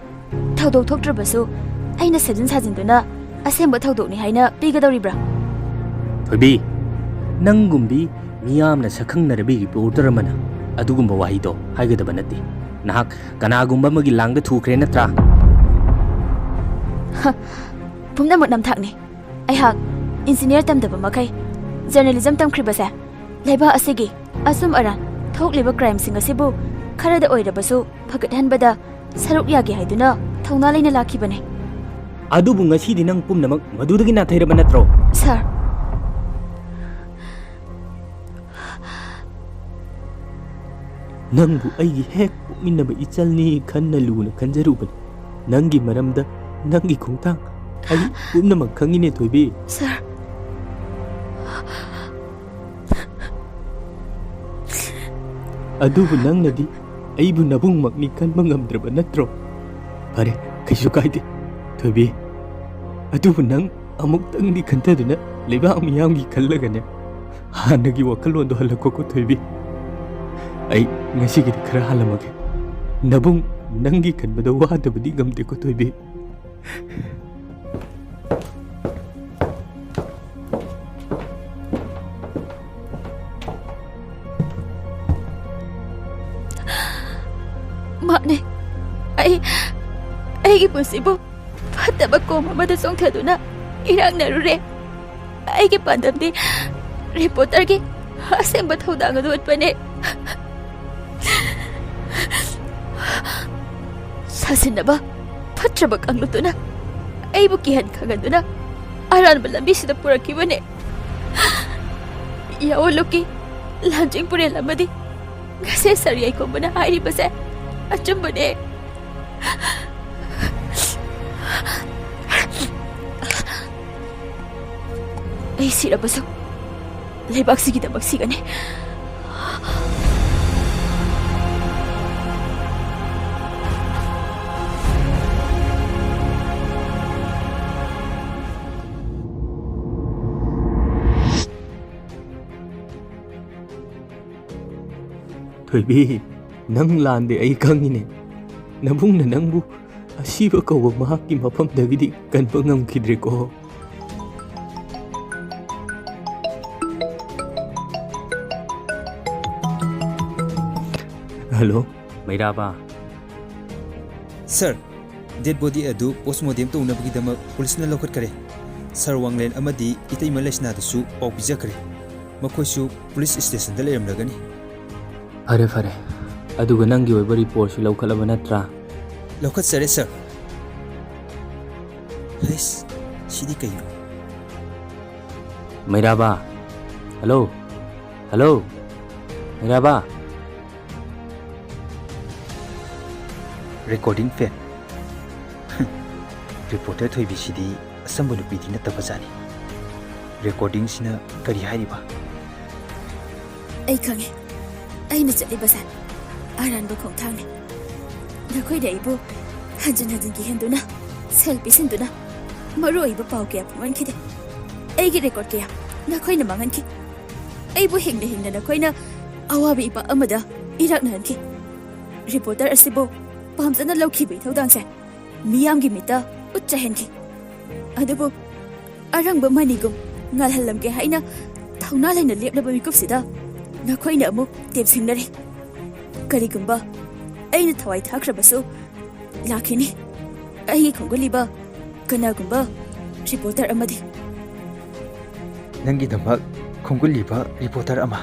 ꯊꯧꯗꯣꯛ ꯊꯣꯛꯇ꯭ꯔꯕꯁꯨ ꯑꯩꯅ ꯁꯦꯝꯖꯤꯟ ꯁꯥꯖꯤꯟꯗꯨꯅ ꯑꯁꯦꯡꯕ ꯊꯧꯗꯣꯛꯅꯤ ꯍꯥꯏꯅ ꯄꯤꯒꯗꯧꯔꯤꯕ꯭ꯔꯥ? ꯊꯣꯏꯕꯤ, ꯅꯪꯒꯨꯝꯕꯤ ꯃꯤꯌꯥꯝꯅ ꯁꯛꯈꯪꯅꯔꯕꯤ ꯔꯤꯄꯣꯔꯇꯔ ꯑꯃꯅ ꯑꯗꯨꯒꯨꯝꯕ ꯋꯥꯍꯩꯗꯣ ꯍꯥꯏꯒꯗꯕ ꯅꯠꯇꯦ꯫ ꯅꯍꯥꯛ ꯀꯅꯥꯒꯨꯝꯕ ꯑꯃꯒꯤ ꯂꯥꯡꯗ ꯊꯨꯈ꯭ꯔꯦ ꯅꯠꯇ꯭ꯔꯥ? ꯄꯨꯝꯅꯃꯛ ꯅꯝꯊꯥꯛꯅꯤ꯫ ꯑꯩꯍꯥꯛ ꯏꯟꯖꯤꯅꯤꯌꯔ ꯇꯝꯗꯕ ꯃꯈꯩ ꯖꯔꯅꯦꯂꯤꯖꯝ ꯇꯝꯈ꯭ꯔꯤꯕꯁꯦ ꯂꯩꯕꯥꯛ ꯑꯁꯤꯒꯤ ꯑꯆꯨꯝ ꯑꯔꯥꯟ ꯊꯣꯛꯂꯤꯕ ꯀ꯭ꯔꯥꯏꯝꯁꯤꯡ ꯑꯁꯤꯕꯨ ꯈꯔꯗ ꯑꯣꯏꯔꯕꯁꯨ ꯐꯒꯠꯍꯟꯕꯗ ꯁꯔꯨꯛ ꯌꯥꯒꯦ ꯍꯥꯏꯗꯨꯅ ꯊꯧꯅꯥ ꯂꯩꯅ ꯂꯥꯛꯈꯤꯕꯅꯤ꯫ ꯑꯗꯨꯕꯨ ꯉꯁꯤꯗꯤ ꯅꯪ ꯄꯨꯝꯅꯃꯛ ꯃꯗꯨꯗꯒꯤ ꯅꯥꯊꯩꯔꯕ ꯅꯠꯇ꯭ꯔꯣ? ꯁꯥꯔ, ꯅꯪꯕꯨ ꯑꯩꯒꯤ ꯍꯦꯛ ꯄꯣꯛꯃꯤꯟꯅꯕ ꯏꯆꯜꯅꯤ ꯈꯟꯅ ꯂꯨꯅ ꯈꯟꯖꯔꯨꯕꯅꯤ꯫ ꯅꯪꯒꯤ ꯃꯔꯝꯗ, ꯅꯪꯒꯤ ꯈꯣꯡꯊꯥꯡ ꯑꯩ ꯄꯨꯝꯅꯃꯛ ꯈꯪꯉꯤꯅꯦ ꯊꯣꯏꯕꯤ꯫ ꯁꯥꯔ, ꯑꯗꯨꯕꯨ ꯅꯪꯅꯗꯤ ꯑꯩꯕꯨ ꯅꯕꯨꯡꯃꯛꯅꯤ ꯈꯟꯕ ꯉꯝꯗ꯭ꯔꯕ ꯅꯠꯇ꯭ꯔꯣ? ꯐꯔꯦ, ꯀꯩꯁꯨ ꯀꯥꯏꯗꯦ ꯊꯣꯏꯕꯤ꯫ ꯑꯗꯨꯕꯨ ꯅꯪ ꯑꯃꯨꯛꯇꯪꯗꯤ ꯈꯟꯊꯗꯨꯅ ꯂꯩꯕꯥꯛ ꯃꯤꯌꯥꯝꯒꯤ ꯈꯜꯂꯒꯅꯦ, ꯍꯥꯟꯅꯒꯤ ꯋꯥꯈꯜꯂꯣꯟꯗꯣ ꯍꯜꯂꯛꯈꯣꯀꯣ ꯊꯣꯏꯕꯤ꯫ ꯑꯩ ꯉꯁꯤꯒꯤꯗꯤ ꯈꯔ ꯍꯜꯂꯝꯃꯒꯦ꯫ ꯅꯕꯨꯡ ꯅꯪꯒꯤ ꯈꯟꯕꯗ ꯋꯥꯗꯕꯗꯤ ꯉꯝꯗꯦꯀꯣ ꯊꯣꯏꯕꯤ꯫ ꯃꯥꯅꯦ, ꯑꯩ ꯑꯩꯒꯤ ꯄꯨꯟꯁꯤꯕꯨ ꯐꯠꯇꯕ ꯀꯣꯝ ꯑꯃꯗ ꯆꯣꯡꯊꯗꯨꯅ ꯏꯔꯥꯛꯅꯔꯨꯔꯦ꯫ ꯑꯩꯒꯤ ꯄꯥꯟꯗꯝꯗꯤ ꯔꯤꯄꯣꯔꯇꯔꯒꯤ ꯑꯁꯦꯡꯕ ꯊꯧꯗꯥꯡ ꯑꯗꯨ ꯎꯠꯄꯅꯦ꯫ ꯁꯥꯁꯤꯟꯅꯕ ꯐꯠꯇ꯭ꯔꯕ ꯀꯥꯡꯂꯨꯞꯇꯨꯅ ꯑꯩꯕꯨ ꯀꯤꯍꯟ ꯈꯪꯍꯟꯗꯨꯅ ꯑꯔꯥꯟꯕ ꯂꯝꯕꯤꯁꯤꯗ ꯄꯨꯔꯛꯈꯤꯕꯅꯦ꯫ ꯌꯥꯑꯣꯟꯂꯨꯞꯀꯤ ꯂꯥꯟꯖꯦꯡ ꯄꯨꯔꯦꯜ ꯑꯃꯗꯤ ꯉꯁꯤ ꯁꯥꯔ ꯌꯥꯏꯈꯣꯝꯕꯅ ꯍꯥꯏꯔꯤꯕꯁꯦ ꯑꯆꯨꯝꯕꯅꯦ꯫ ꯑꯩ ꯁꯤꯔꯕꯁꯨ ꯂꯩꯕꯥꯛꯁꯤꯒꯤꯗꯃꯛ ꯁꯤꯒꯅꯤ꯫ ꯊꯣꯏꯕꯤ, ꯅꯪ ꯂꯥꯟꯗꯦ, ꯑꯩ ꯈꯪꯉꯤꯅꯦ꯫ ꯅꯕꯨꯡꯅ ꯅꯪꯕꯨ ꯑꯁꯤꯕ ꯀꯧꯕ ꯃꯍꯥꯛꯀꯤ ꯃꯐꯝꯗꯒꯤꯗꯤ ꯀꯟꯕ ꯉꯝꯈꯤꯗ꯭ꯔꯦꯀꯣ꯫ ꯍꯜꯂꯣ, ꯃꯩꯔꯥꯕ꯫ ꯁꯔ, ꯗꯦꯗ ꯕꯣꯗꯤ ꯑꯗꯨ ꯄꯣꯁꯃꯣꯔꯇꯦꯝ ꯇꯧꯅꯕꯒꯤꯗꯃꯛ ꯄꯨꯂꯤꯁꯅ ꯂꯧꯈꯠꯈꯔꯦ꯫ ꯁꯔ ꯋꯥꯡꯂꯦꯟ ꯑꯃꯗꯤ ꯏꯇꯩꯃ ꯂꯩꯁꯅꯥꯗꯁꯨ ꯄꯥꯎ ꯄꯤꯖꯈ꯭ꯔꯦ꯫ ꯃꯈꯣꯏꯁꯨ ꯄꯨꯂꯤꯁ ꯁ꯭ꯇꯦꯁꯟꯗ ꯂꯩꯔꯝꯂꯒꯅꯤ꯫ ꯐꯔꯦ, ꯐꯔꯦ꯫ ꯑꯗꯨꯒ ꯅꯪꯒꯤ ꯑꯣꯏꯕ ꯔꯤꯄꯣꯔꯠꯁꯨ ꯂꯧꯈꯠꯂꯕ ꯅꯠꯇ꯭ꯔꯥ? ꯂꯧꯈꯠꯆꯔꯦ, ꯁꯔ꯫ ꯍꯩꯁ, ꯁꯤꯗꯤ ꯀꯩꯅꯣ? ꯃꯩꯔꯥꯕ꯫ ꯍꯜꯂꯣ? ꯍꯜꯂꯣ? ꯃꯩꯔꯥꯕ? ꯔꯦꯀꯣꯔꯗꯤꯡ ꯐꯦꯟ꯫ ꯔꯤꯄꯣꯔꯇꯔ ꯊꯣꯏꯕꯤꯁꯤꯗꯤ ꯑꯆꯝꯕ ꯅꯨꯄꯤꯗꯤ ꯅꯠꯇꯕꯖꯥꯠꯅꯤ꯫ ꯔꯦꯀꯣꯔꯗꯤꯡꯁꯤꯅ ꯀꯔꯤ ꯍꯥꯏꯔꯤꯕ? ꯑꯩ ꯈꯪꯉꯦ꯫ ꯑꯩꯅ ꯆꯠꯂꯤꯕꯁꯦ ꯑꯔꯥꯟꯕ ꯈꯣꯡꯊꯥꯡꯅꯤ꯫ ꯅꯈꯣꯏꯅ ꯑꯩꯕꯨ ꯍꯟꯖꯤꯟ ꯍꯟꯖꯤꯟ ꯀꯤꯍꯟꯗꯨꯅ, ꯁꯦꯜ ꯄꯤꯁꯤꯟꯗꯨꯅ, ꯃꯔꯨ ꯑꯣꯏꯕ ꯄꯥꯎ ꯀꯌꯥ ꯐꯪꯍꯟꯈꯤꯗꯦ꯫ ꯑꯩꯒꯤ ꯔꯦꯀꯣꯔꯗ ꯀꯌꯥ ꯅꯈꯣꯏꯅ ꯃꯥꯡꯍꯟꯈꯤ꯫ ꯑꯩꯕꯨ ꯍꯤꯡꯅ ꯍꯤꯡꯅ ꯅꯈꯣꯏꯅ ꯑꯋꯥꯕ ꯏꯄꯥꯛ ꯑꯃꯗ ꯏꯔꯥꯛꯅꯍꯟꯈꯤ꯫ ꯔꯤꯄꯣꯔꯇꯔ ꯑꯁꯤꯕꯨ ꯄꯥꯝꯖꯅ ꯂꯧꯈꯤꯕ ꯏꯊꯧꯗꯥꯡꯁꯦ ꯃꯤꯌꯥꯝꯒꯤ ꯃꯤꯠꯇ ꯎꯠꯆꯍꯟꯈꯤ꯫ ꯑꯗꯨꯕꯨ ꯑꯔꯪꯕ ꯃꯅꯤꯒꯨꯝ ꯉꯥꯜꯍꯜꯂꯝꯒꯦ ꯍꯥꯏꯅ ꯊꯧꯅꯥ ꯂꯩꯅ ꯂꯦꯞꯂꯕ ꯃꯤꯀꯨꯞꯁꯤꯗ ꯅꯈꯣꯏꯅ ꯑꯃꯨꯛ ꯇꯦꯝꯁꯤꯡꯅꯔꯦ꯫ ꯀꯔꯤꯒꯨꯝꯕ ꯑꯩꯅ ꯊꯋꯥꯏ ꯊꯥꯈ꯭ꯔꯕꯁꯨ, ꯂꯥꯛꯈꯤꯅꯤ ꯑꯩꯒꯤ ꯈꯣꯡꯒꯨꯜꯂꯤꯕ ꯀꯅꯥꯒꯨꯝꯕ ꯔꯤꯄꯣꯔꯇꯔ ꯑꯃꯗꯤ꯫ ꯅꯪꯒꯤꯗꯃꯛ ꯈꯣꯡꯒꯨꯜꯂꯤꯕ ꯔꯤꯄꯣꯔꯇꯔ ꯑꯃ?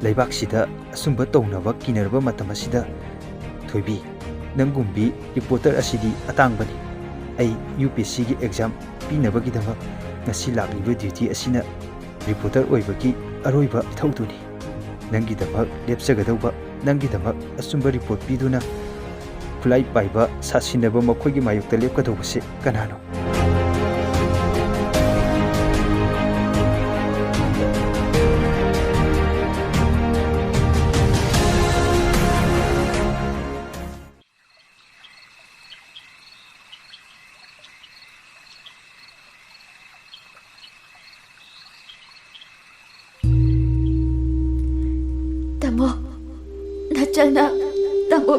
ꯂꯩꯕꯥꯛꯁꯤꯗ ꯑꯆꯨꯝꯕ ꯇꯧꯅꯕ ꯀꯤꯅꯔꯕ ꯃꯇꯝ ꯑꯁꯤꯗ, ꯊꯣꯏꯕꯤ, ꯅꯪꯒꯨꯝꯕꯤ ꯔꯤꯄꯣꯔꯇꯔ ꯑꯁꯤꯗꯤ ꯑꯇꯥꯡꯕꯅꯤ꯫ ꯑꯩ ꯌꯨ ꯄꯤ ꯑꯦꯁ ꯁꯤꯒꯤ ꯑꯦꯛꯖꯥꯝ ꯄꯤꯅꯕꯒꯤꯗꯃꯛ ꯉꯁꯤ ꯂꯥꯛꯂꯤꯕ ꯗ꯭ꯌꯨꯇꯤ ꯑꯁꯤꯅ ꯔꯤꯄꯣꯔꯇꯔ ꯑꯣꯏꯕꯒꯤ ꯑꯔꯣꯏꯕ ꯏꯊꯧꯗꯨꯅꯤ꯫ ꯅꯪꯒꯤꯗꯃꯛ ꯂꯦꯞꯆꯒꯗꯧꯕ, ꯅꯪꯒꯤꯗꯃꯛ ꯑꯆꯨꯝꯕ ꯔꯤꯄꯣꯔꯠ ꯄꯤꯗꯨꯅ ꯈꯨꯠꯂꯥꯏ ꯄꯥꯏꯕ ꯁꯥꯁꯤꯟꯅꯕ ꯃꯈꯣꯏꯒꯤ ꯃꯥꯌꯣꯛꯇ ꯂꯦꯞꯀꯗꯧꯕꯁꯦ ꯀꯅꯥꯅꯣ?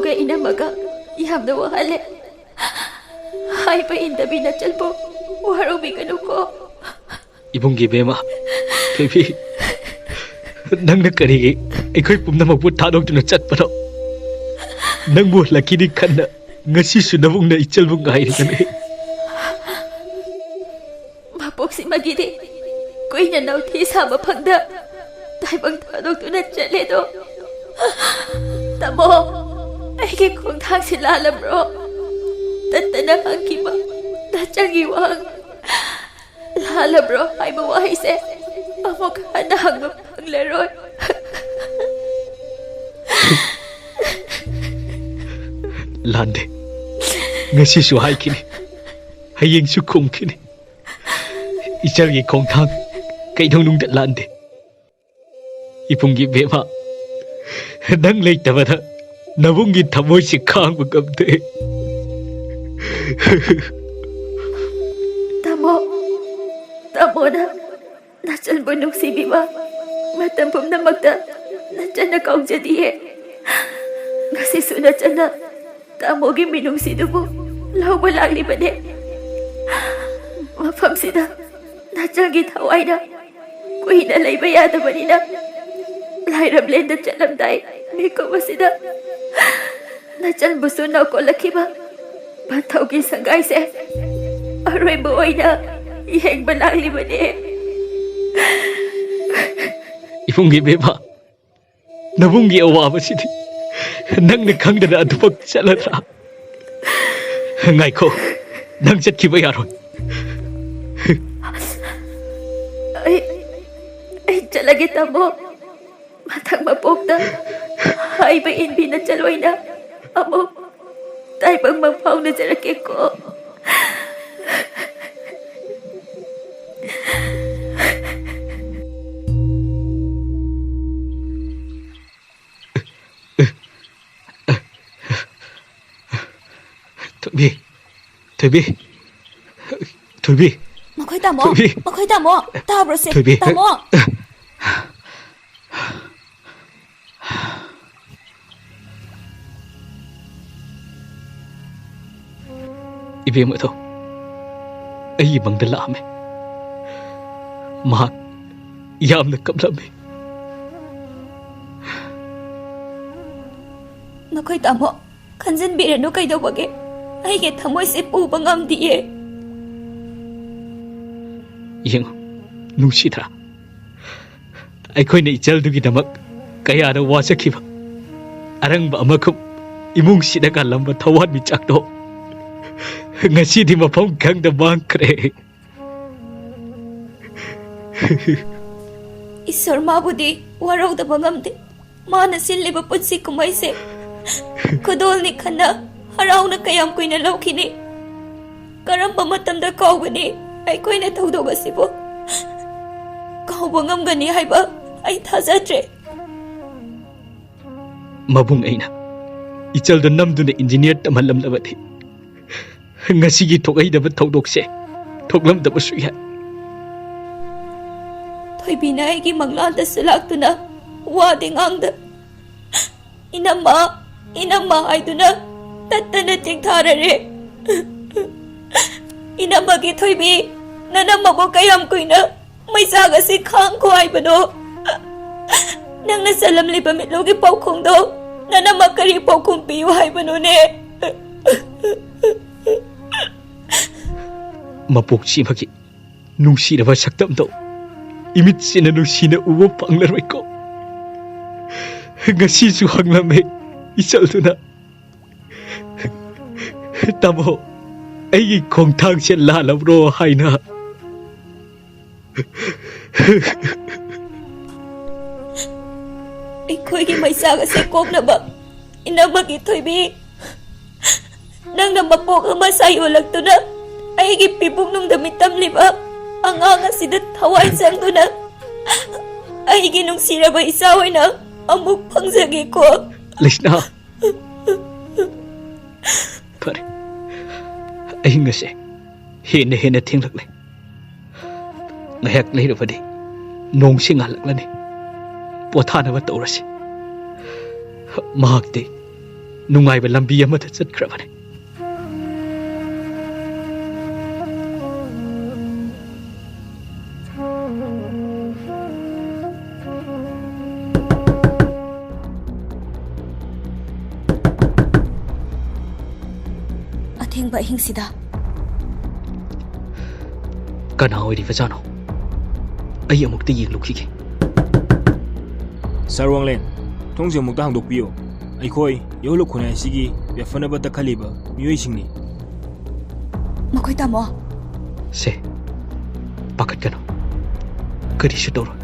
ꯒ ꯏꯅꯝꯃꯒ ꯌꯥꯝꯅ ꯋꯥꯍꯜꯂꯦ꯫ ꯍꯥꯏꯕ ꯏꯟꯗꯕꯤ ꯅꯆꯜꯕꯨ ꯋꯥꯔꯧꯕꯤꯒꯅꯨꯀꯣ꯫ ꯏꯕꯨꯡꯒꯤ ꯕꯦꯝꯃ, ꯊꯣꯏꯕꯤ, ꯅꯪꯅ ꯀꯔꯤꯒꯤ ꯑꯩꯈꯣꯏ ꯄꯨꯝꯅꯃꯛꯄꯨ ꯊꯥꯗꯣꯛꯇꯨꯅ ꯆꯠꯄꯅꯣ? ꯅꯪꯕꯨ ꯍꯜꯂꯛꯈꯤꯅꯤ ꯈꯟꯅ ꯉꯁꯤꯁꯨ ꯅꯕꯨꯡꯅ ꯏꯆꯜꯕꯨ ꯉꯥꯏꯔꯤꯕꯅꯤ꯫ ꯃꯄꯣꯛꯁꯤꯃꯒꯤꯗꯤ ꯀꯨꯏꯅ ꯅꯧꯊꯤ ꯁꯥꯕ ꯐꯪꯗ ꯇꯥꯏꯕꯪ ꯊꯥꯗꯣꯛꯇꯨꯅ ꯆꯠꯂꯦꯗꯣ꯫ ꯇꯥꯃꯣ, ꯑꯩꯒꯤ ꯈꯣꯡꯊꯥꯡꯁꯤ ꯂꯥꯜꯂꯕ꯭ꯔꯣ? ꯇꯠꯇꯅ ꯍꯪꯈꯤꯕ ꯅꯆꯜꯒꯤ ꯋꯥꯍꯪ ꯂꯥꯜꯂꯕ꯭ꯔꯣ ꯍꯥꯏꯕ ꯋꯥꯍꯩꯁꯦ ꯑꯃꯨꯛ ꯍꯟꯅ ꯍꯪꯕ ꯐꯪꯂꯔꯣꯏ꯫ ꯂꯥꯟꯗꯦ꯫ ꯉꯁꯤꯁꯨ ꯍꯥꯏꯈꯤꯅꯤ, ꯍꯌꯦꯡꯁꯨ ꯈꯨꯝꯈꯤꯅꯤ꯫ ꯏꯆꯜꯒꯤ ꯈꯣꯡꯊꯥꯡ ꯀꯩꯗꯧꯅꯨꯡꯗ ꯂꯥꯟꯗꯦ꯫ ꯏꯕꯨꯡꯒꯤ ꯕꯦꯝꯃ, ꯅꯪ ꯂꯩꯇꯕꯗ ꯅꯕꯨꯡꯒꯤ ꯊꯃꯣꯏꯁꯤ ꯈꯥꯡꯕ ꯉꯝꯗꯦ꯫ ꯇꯥꯃꯣ, ꯇꯥꯃꯣꯅ ꯅꯆꯟꯕꯨ ꯅꯨꯡꯁꯤꯕꯤꯕ ꯃꯇꯝ ꯄꯨꯝꯅꯃꯛꯇ ꯅꯆꯟꯅ ꯀꯥꯎꯖꯗꯤꯌꯦ꯫ ꯉꯁꯤꯁꯨ ꯅꯆꯟꯅ ꯇꯥꯃꯣꯒꯤ ꯃꯤꯅꯨꯡꯁꯤꯗꯨꯕꯨ ꯂꯧꯕ ꯂꯥꯛꯂꯤꯕꯅꯦ꯫ ꯃꯐꯝꯁꯤꯗ ꯅꯆꯟꯒꯤ ꯊꯋꯥꯏꯅ ꯀꯨꯏꯅ ꯂꯩꯕ ꯌꯥꯗꯕꯅꯤꯅ, ꯂꯥꯏꯔꯕꯂꯦꯟꯗ ꯆꯠꯂꯝꯗꯥꯏ ꯃꯤꯀꯨꯞ ꯑꯁꯤꯗ ꯅꯆꯟꯕꯨꯁꯨ ꯅꯧꯀꯣꯜꯂꯛꯈꯤꯕ ꯄꯟꯊꯧꯒꯤ ꯁꯪꯒꯥꯏꯁꯦ ꯑꯔꯣꯏꯕ ꯑꯣꯏꯅ ꯌꯦꯡꯕ ꯂꯥꯛꯂꯤꯕꯅꯦ꯫ ꯏꯕꯨꯡꯒꯤ ꯕꯦꯝꯃ, ꯅꯕꯨꯡꯒꯤ ꯑꯋꯥꯕꯁꯤꯗꯤ ꯅꯪꯅ ꯈꯪꯗꯅ ꯑꯗꯨꯃꯛ ꯆꯠꯂꯗ꯭ꯔꯥ? ꯉꯥꯏꯈꯣ, ꯅꯪ ꯆꯠꯈꯤꯕ ꯌꯥꯔꯣꯏ꯫ ꯑꯩ, ꯑꯩ ꯆꯠꯂꯒꯦ, ꯇꯥꯃꯣ꯫ ꯃꯊꯪ ꯃꯄꯣꯛꯇ ꯍꯥꯏꯕ ꯏꯟꯕꯤ ꯅꯆꯜꯂꯣꯏꯅ ꯑꯃꯨꯛ ꯇꯥꯏꯕꯪ ꯃꯪ ꯐꯥꯎꯅꯖꯔꯛꯀꯦꯀꯣ꯫ ꯊꯣꯏꯕꯤ, ꯊꯣꯏꯕꯤ, ꯊꯣꯏꯕꯤ꯫ ꯃꯈꯣꯏ ꯇꯥꯃꯣ, ꯊꯣꯏꯕꯤ꯫ ꯃꯈꯣꯏ ꯇꯥꯃꯣ, ꯇꯥꯕ꯭ꯔꯣ ꯁꯦ? ꯊꯣꯏꯕꯤ꯫ ꯇꯥꯃꯣ꯫ ꯏꯕꯦꯝ ꯑꯗꯣ ꯑꯩꯒꯤ ꯃꯪꯗ ꯂꯥꯛꯑꯝꯃꯦ꯫ ꯃꯍꯥꯛ ꯌꯥꯝꯅ ꯀꯞꯂꯝꯃꯤ꯫ ꯅꯈꯣꯏ ꯇꯥꯃꯣ, ꯈꯟꯖꯤꯟꯕꯤꯔꯅꯨ, ꯀꯩꯗꯧꯕꯒꯦ? ꯑꯩꯒꯤ ꯊꯃꯣꯏꯁꯦ ꯄꯨꯕ ꯉꯝꯗꯤꯌꯦ꯫ ꯌꯦꯡꯉꯨ, ꯅꯨꯡꯁꯤꯗ꯭ꯔꯥ? ꯑꯩꯈꯣꯏꯅ ꯏꯆꯜꯗꯨꯒꯤꯗꯃꯛ ꯀꯌꯥꯗ ꯋꯥꯖꯈꯤꯕ, ꯑꯔꯪꯕ ꯑꯃꯈꯛ ꯏꯃꯨꯡꯁꯤꯗ ꯀꯥꯜꯂꯝꯕ ꯊꯋꯥꯟꯃꯤꯆꯥꯛꯇꯣ ꯉꯁꯤꯗꯤ ꯃꯐꯝ ꯈꯪꯗ ꯃꯥꯡꯈ꯭ꯔꯦ꯫ ꯏꯁꯣꯔ ꯃꯥꯕꯨꯗꯤ ꯋꯥꯔꯧꯗꯕ ꯉꯝꯗꯦ꯫ ꯃꯥꯅ ꯁꯤꯜꯂꯤꯕ ꯄꯨꯟꯁꯤ ꯀꯨꯝꯍꯩꯁꯦ ꯈꯨꯗꯣꯜꯅꯤ ꯈꯟꯅ ꯍꯔꯥꯎꯅ ꯀꯌꯥꯝ ꯀꯨꯏꯅ ꯂꯧꯈꯤꯅꯤ? ꯀꯔꯝꯕ ꯃꯇꯝꯗ ꯀꯥꯎꯒꯅꯤ ꯑꯩꯈꯣꯏꯅ ꯊꯧꯗꯣꯛ ꯑꯁꯤꯕꯨ? ꯀꯥꯎꯕ ꯉꯝꯒꯅꯤ ꯍꯥꯏꯕ ꯑꯩ ꯊꯥꯖꯗ꯭ꯔꯦ꯫ ꯃꯕꯨꯡ ꯑꯩꯅ ꯏꯆꯜꯗꯨ ꯅꯝꯗꯨꯅ ꯏꯟꯖꯤꯅꯤꯌꯔ ꯇꯝꯍꯜꯂꯝꯂꯕꯗꯤ ꯉꯁꯤꯒꯤ ꯊꯣꯛꯍꯩꯗꯕ ꯊꯧꯗꯣꯛꯁꯦ ꯊꯣꯛꯂꯝꯗꯕꯁꯨ ꯌꯥꯏ꯫ ꯊꯣꯏꯕꯤꯅ ꯑꯩꯒꯤ ꯃꯪꯂꯥꯟꯗꯁꯨ ꯂꯥꯛꯇꯨꯅ ꯋꯥꯗꯤ ꯉꯥꯡꯗ, "ꯏꯅꯝꯃ, ꯏꯅꯝꯃ" ꯍꯥꯏꯗꯨꯅ ꯇꯠꯇꯅ ꯆꯤꯡꯊꯥꯔꯔꯦ꯫ ꯏꯅꯝꯃꯒꯤ ꯊꯣꯏꯕꯤ, ꯅꯅꯝꯃꯕꯨ ꯀꯌꯥꯝ ꯀꯨꯏꯅ ꯃꯩꯆꯥꯛ ꯑꯁꯤ ꯈꯥꯡꯈꯣ ꯍꯥꯏꯕꯅꯣ? ꯅꯪꯅ ꯆꯜꯂꯝꯂꯤꯕ ꯃꯤꯠꯂꯨꯒꯤ ꯄꯥꯎꯈꯣꯡꯗꯣ ꯅꯅꯝꯃ ꯀꯔꯤ ꯄꯥꯎꯈꯨꯝ ꯄꯤꯌꯨ ꯍꯥꯏꯕꯅꯣꯅꯦ? ꯃꯄꯣꯛꯁꯤꯃꯒꯤ ꯅꯨꯡꯁꯤꯔꯕ ꯁꯛꯇꯝꯗꯣ ꯏꯃꯤꯠꯁꯤꯅ ꯅꯨꯡꯁꯤꯅ ꯎꯕ ꯐꯪꯂꯔꯣꯏꯀꯣ꯫ ꯉꯁꯤꯁꯨ ꯍꯪꯂꯝꯃꯦ ꯏꯆꯜꯗꯨꯅ, "ꯇꯥꯃꯣ, ꯑꯩꯒꯤ ꯈꯣꯡꯊꯥꯡꯁꯦ ꯂꯥꯜꯂꯕ꯭ꯔꯣ?" ꯍꯥꯏꯅ꯫ ꯑꯩꯈꯣꯏꯒꯤ ꯃꯩꯆꯥꯛ ꯑꯁꯤ ꯀꯣꯛꯅꯕ ꯏꯅꯝꯃꯒꯤ ꯊꯣꯏꯕꯤ, ꯅꯪꯅ ꯃꯄꯣꯛ ꯑꯃ ꯁꯥꯌꯣꯜꯂꯛꯇꯨꯅ ꯑꯩꯒꯤ ꯄꯤꯕꯨꯛꯅꯨꯡꯗ ꯃꯤꯇꯝꯂꯤꯕ ꯑꯉꯥꯡ ꯑꯁꯤꯗ ꯊꯋꯥꯏ ꯆꯪꯗꯨꯅ ꯑꯩꯒꯤ ꯅꯨꯡꯁꯤꯔꯕ ꯏꯆꯥ ꯑꯣꯏꯅ ꯑꯃꯨꯛ ꯐꯪꯖꯒꯦꯀꯣ꯫ ꯂꯩꯁꯅꯥ, ꯐꯔꯦ, ꯑꯍꯤꯡ ꯑꯁꯦ ꯍꯦꯟꯅ ꯍꯦꯟꯅ ꯊꯦꯡꯂꯛꯂꯦ꯫ ꯉꯥꯏꯍꯥꯛ ꯂꯩꯔꯕꯗꯤ ꯅꯣꯡꯁꯤ ꯉꯥꯜꯂꯛꯂꯅꯤ꯫ ꯄꯣꯊꯥꯅꯕ ꯇꯧꯔꯁꯤ꯫ ꯃꯍꯥꯛꯇꯤ ꯅꯨꯡꯉꯥꯏꯕ ꯂꯝꯕꯤ ꯑꯃꯗ ꯆꯠꯈ꯭ꯔꯕꯅꯤ꯫ ꯑꯊꯦꯡꯕ ꯑꯍꯤꯡꯁꯤꯗ꯫ ꯀꯅꯥ ꯑꯣꯏꯔꯤꯕꯖꯥꯠꯅꯣ? ꯑꯩ ꯑꯃꯨꯛꯇ ꯌꯦꯡꯂꯨꯈꯤꯒꯦ꯫ ꯁꯥꯔ ꯋꯥꯡꯂꯦꯟ, ꯊꯣꯡꯁꯦ ꯑꯃꯨꯛꯇ ꯍꯥꯡꯗꯣꯛꯄꯤꯌꯨ꯫ ꯑꯩꯈꯣꯏ ꯌꯧꯍꯜꯂꯨ ꯈꯨꯟꯅꯥꯏ ꯑꯁꯤꯒꯤ ꯌꯥꯏꯐꯅꯕ ꯇꯛꯈꯠꯂꯤꯕ ꯃꯤꯑꯣꯏꯁꯤꯡꯅꯤ꯫ ꯃꯈꯣꯏ ꯇꯥꯃꯣ꯫ ꯁꯦ, ꯄꯥꯈꯠꯀꯅꯨ꯫ ꯀꯔꯤꯁꯨ ꯇꯧꯔꯣꯏ꯫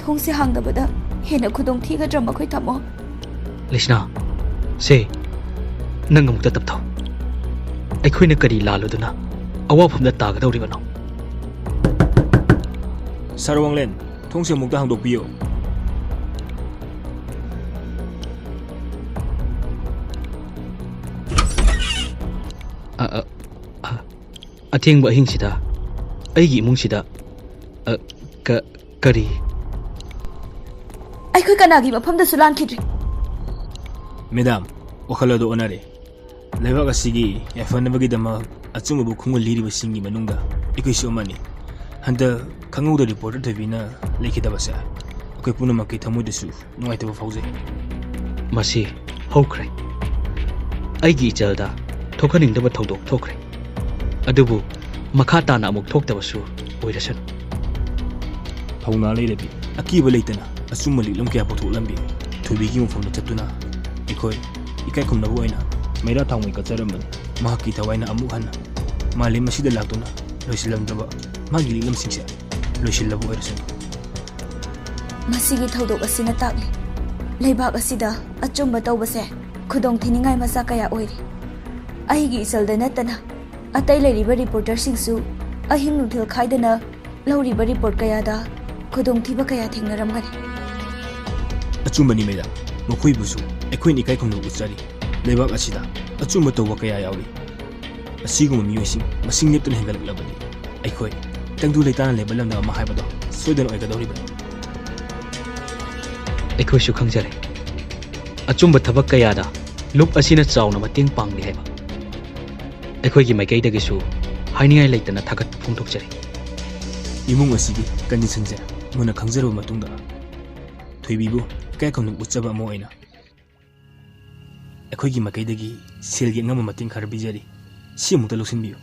ꯊꯣꯡꯁꯦ ꯍꯥꯡꯗꯕꯗ ꯍꯦꯟꯅ ꯈꯨꯗꯣꯡ ꯊꯤꯒꯗ꯭ꯔꯥ ꯃꯈꯣꯏ ꯇꯥꯃꯣ? ꯂꯤꯁꯅꯥ, ꯁꯦ, ꯅꯪ ꯑꯃꯨꯛꯇ ꯇꯞꯊꯧ꯫ ꯑꯩꯈꯣꯏꯅ ꯀꯔꯤ ꯂꯥꯜꯂꯨꯗꯨꯅ ꯑꯋꯥꯐꯝꯗ ꯇꯥꯒꯗꯧꯔꯤꯕꯅꯣ? ꯁꯥꯔ ꯋꯥꯡꯂꯦꯟ, ꯊꯣꯡꯁꯦ ꯑꯃꯨꯛꯇ ꯍꯥꯡꯗꯣꯛꯄꯤꯌꯨ꯫ ꯑ, ꯑ, ꯑ, ꯑꯊꯦꯡꯕ ꯑꯍꯤꯡꯁꯤꯗ ꯑꯩꯒꯤ ꯏꯃꯨꯡꯁꯤꯗ, ꯑ, ꯀ-, ꯀꯔꯤ? ꯑꯩꯈꯣꯏ ꯀꯅꯥꯒꯤ ꯃꯐꯝꯗꯁꯨ ꯂꯥꯟꯈꯤꯗ꯭ꯔꯤ꯫ ꯃꯦꯗꯥꯝ, ꯋꯥꯈꯜ ꯑꯗꯨ ꯑꯣꯟꯅꯔꯦ꯫ ꯂꯩꯕꯥꯛ ꯑꯁꯤꯒꯤ ꯌꯥꯏꯐꯅꯕꯒꯤꯗꯃꯛ ꯑꯆꯨꯝꯕꯕꯨ ꯈꯣꯡꯒꯨꯜ ꯂꯤꯔꯤꯕꯁꯤꯡꯒꯤ ꯃꯅꯨꯡꯗ ꯑꯩꯈꯣꯏꯁꯨ ꯑꯃꯅꯤ꯫ ꯍꯟꯗꯛ ꯈꯪꯍꯧꯗ ꯔꯤꯄꯣꯔꯇꯔ ꯊꯣꯏꯕꯤꯅ ꯂꯩꯈꯤꯗꯕꯁꯦ ꯑꯩꯈꯣꯏ ꯄꯨꯝꯅꯃꯛꯀꯤ ꯊꯃꯣꯏꯗꯁꯨ ꯅꯨꯡꯉꯥꯏꯇꯕ ꯐꯥꯎꯖꯩ꯫ ꯃꯁꯤ ꯍꯧꯈ꯭ꯔꯦ꯫ ꯑꯩꯒꯤ ꯏꯆꯜꯗ ꯊꯣꯛꯍꯟꯅꯤꯡꯗꯕ ꯊꯧꯗꯣꯛ ꯊꯣꯛꯈ꯭ꯔꯦ꯫ ꯑꯗꯨꯕꯨ ꯃꯈꯥ ꯇꯥꯅ ꯑꯃꯨꯛ ꯊꯣꯛꯇꯕꯁꯨ ꯑꯣꯏꯔꯁꯅꯨ꯫ ꯊꯧꯅꯥ ꯂꯩꯔꯕꯤ, ꯑꯀꯤꯕ ꯂꯩꯇꯅ ꯑꯆꯨꯝꯕ ꯂꯤꯛꯂꯝ ꯀꯌꯥ ꯄꯨꯊꯣꯛꯂꯝꯕꯤ ꯊꯣꯏꯕꯤꯒꯤ ꯃꯐꯝꯗ ꯆꯠꯇꯨꯅ ꯑꯩꯈꯣꯏ ꯏꯀꯥꯏ ꯈꯨꯝꯅꯕ ꯑꯣꯏꯅ ꯃꯩꯔꯥ ꯊꯥꯎꯃꯩ ꯀꯠꯆꯔꯝꯕꯅꯤ꯫ ꯃꯍꯥꯛꯀꯤ ꯊꯋꯥꯏꯅ ꯑꯃꯨꯛ ꯍꯟꯅ ꯃꯥꯂꯦꯝ ꯑꯁꯤꯗ ꯂꯥꯛꯇꯨꯅ ꯂꯣꯏꯁꯤꯜꯂꯝꯗ꯭ꯔꯕ ꯃꯥꯒꯤ ꯂꯤꯛꯂꯝꯁꯤꯡꯁꯦ ꯂꯣꯏꯁꯤꯜꯂꯕ ꯑꯣꯏꯔꯁꯅꯨ꯫ ꯃꯁꯤꯒꯤ ꯊꯧꯗꯣꯛ ꯑꯁꯤꯅ ꯇꯥꯛꯂꯤ, ꯂꯩꯕꯥꯛ ꯑꯁꯤꯗ ꯑꯆꯨꯝꯕ ꯇꯧꯕꯁꯦ ꯈꯨꯗꯣꯡꯊꯤꯅꯤꯡꯉꯥꯏ ꯃꯆꯥꯛ ꯀꯌꯥ ꯑꯣꯏꯔꯤ꯫ ꯑꯩꯒꯤ ꯏꯆꯜꯗ ꯅꯠꯇꯅ ꯑꯇꯩ ꯂꯩꯔꯤꯕ ꯔꯤꯄꯣꯔꯇꯔꯁꯤꯡꯁꯨ ꯑꯍꯤꯡ ꯅꯨꯡꯊꯤꯜ ꯈꯥꯏꯗꯅ ꯂꯧꯔꯤꯕ ꯔꯤꯄꯣꯔꯠ ꯀꯌꯥꯗ ꯈꯨꯗꯣꯡꯊꯤꯕ ꯀꯌꯥ ꯊꯦꯡꯅꯔꯝꯒꯅꯤ꯫ ꯑꯆꯨꯝꯕꯅꯤ ꯃꯦꯗꯥꯝ, ꯃꯈꯣꯏꯕꯨꯁꯨ ꯑꯩꯈꯣꯏꯅ ꯏꯀꯥꯏ ꯈꯨꯝꯅꯕ ꯎꯠꯆꯔꯤ꯫ ꯂꯩꯕꯥꯛ ꯑꯁꯤꯗ ꯑꯆꯨꯝꯕ ꯇꯧꯕ ꯀꯌꯥ ꯌꯥꯎꯔꯤ꯫ ꯑꯁꯤꯒꯨꯝꯕ ꯃꯤꯑꯣꯏꯁꯤꯡ ꯃꯁꯤꯡ ꯂꯦꯞꯇꯅ ꯍꯦꯟꯒꯠꯂꯛꯂꯕꯅꯤ꯫ ꯑꯩꯈꯣꯏ ꯇꯪꯗꯨ ꯂꯩꯇꯥꯅ ꯂꯩꯕ ꯂꯝꯗꯝ ꯑꯃ ꯍꯥꯏꯕꯗꯣ ꯁꯣꯏꯗꯅ ꯑꯣꯏꯒꯗꯧꯔꯤꯕꯅꯤ꯫ ꯑꯩꯈꯣꯏꯁꯨ ꯈꯪꯖꯔꯦ, ꯑꯆꯨꯝꯕ ꯊꯕꯛ ꯀꯌꯥꯗ ꯂꯨꯞ ꯑꯁꯤꯅ ꯆꯥꯎꯅ ꯃꯇꯦꯡ ꯄꯥꯡꯂꯤ ꯍꯥꯏꯕ꯫ ꯑꯩꯈꯣꯏꯒꯤ ꯃꯥꯏꯀꯩꯗꯒꯤꯁꯨ ꯍꯥꯏꯅꯤꯡꯉꯥꯏ ꯂꯩꯇꯅ ꯊꯥꯒꯠꯄ ꯐꯣꯡꯗꯣꯛꯆꯔꯤ꯫ ꯏꯃꯨꯡ ꯑꯁꯤꯒꯤ ꯀꯟꯗꯤꯁꯟꯁꯦ ꯃꯨꯟꯅ ꯈꯪꯖꯔꯕ ꯃꯇꯨꯡꯗ ꯊꯣꯏꯕꯤꯕꯨ ꯏꯀꯥꯏ ꯈꯨꯝꯅꯕ ꯎꯠꯆꯕ ꯑꯃ ꯑꯣꯏꯅ ꯑꯩꯈꯣꯏꯒꯤ ꯃꯥꯏꯀꯩꯗꯒꯤ ꯁꯦꯜꯒꯤ ꯑꯉꯝꯕ ꯃꯇꯦꯡ ꯈꯔ ꯄꯤꯖꯔꯤ꯫ ꯁꯤ ꯑꯃꯨꯛꯇ ꯂꯧꯁꯤꯟꯕꯤꯌꯨ꯫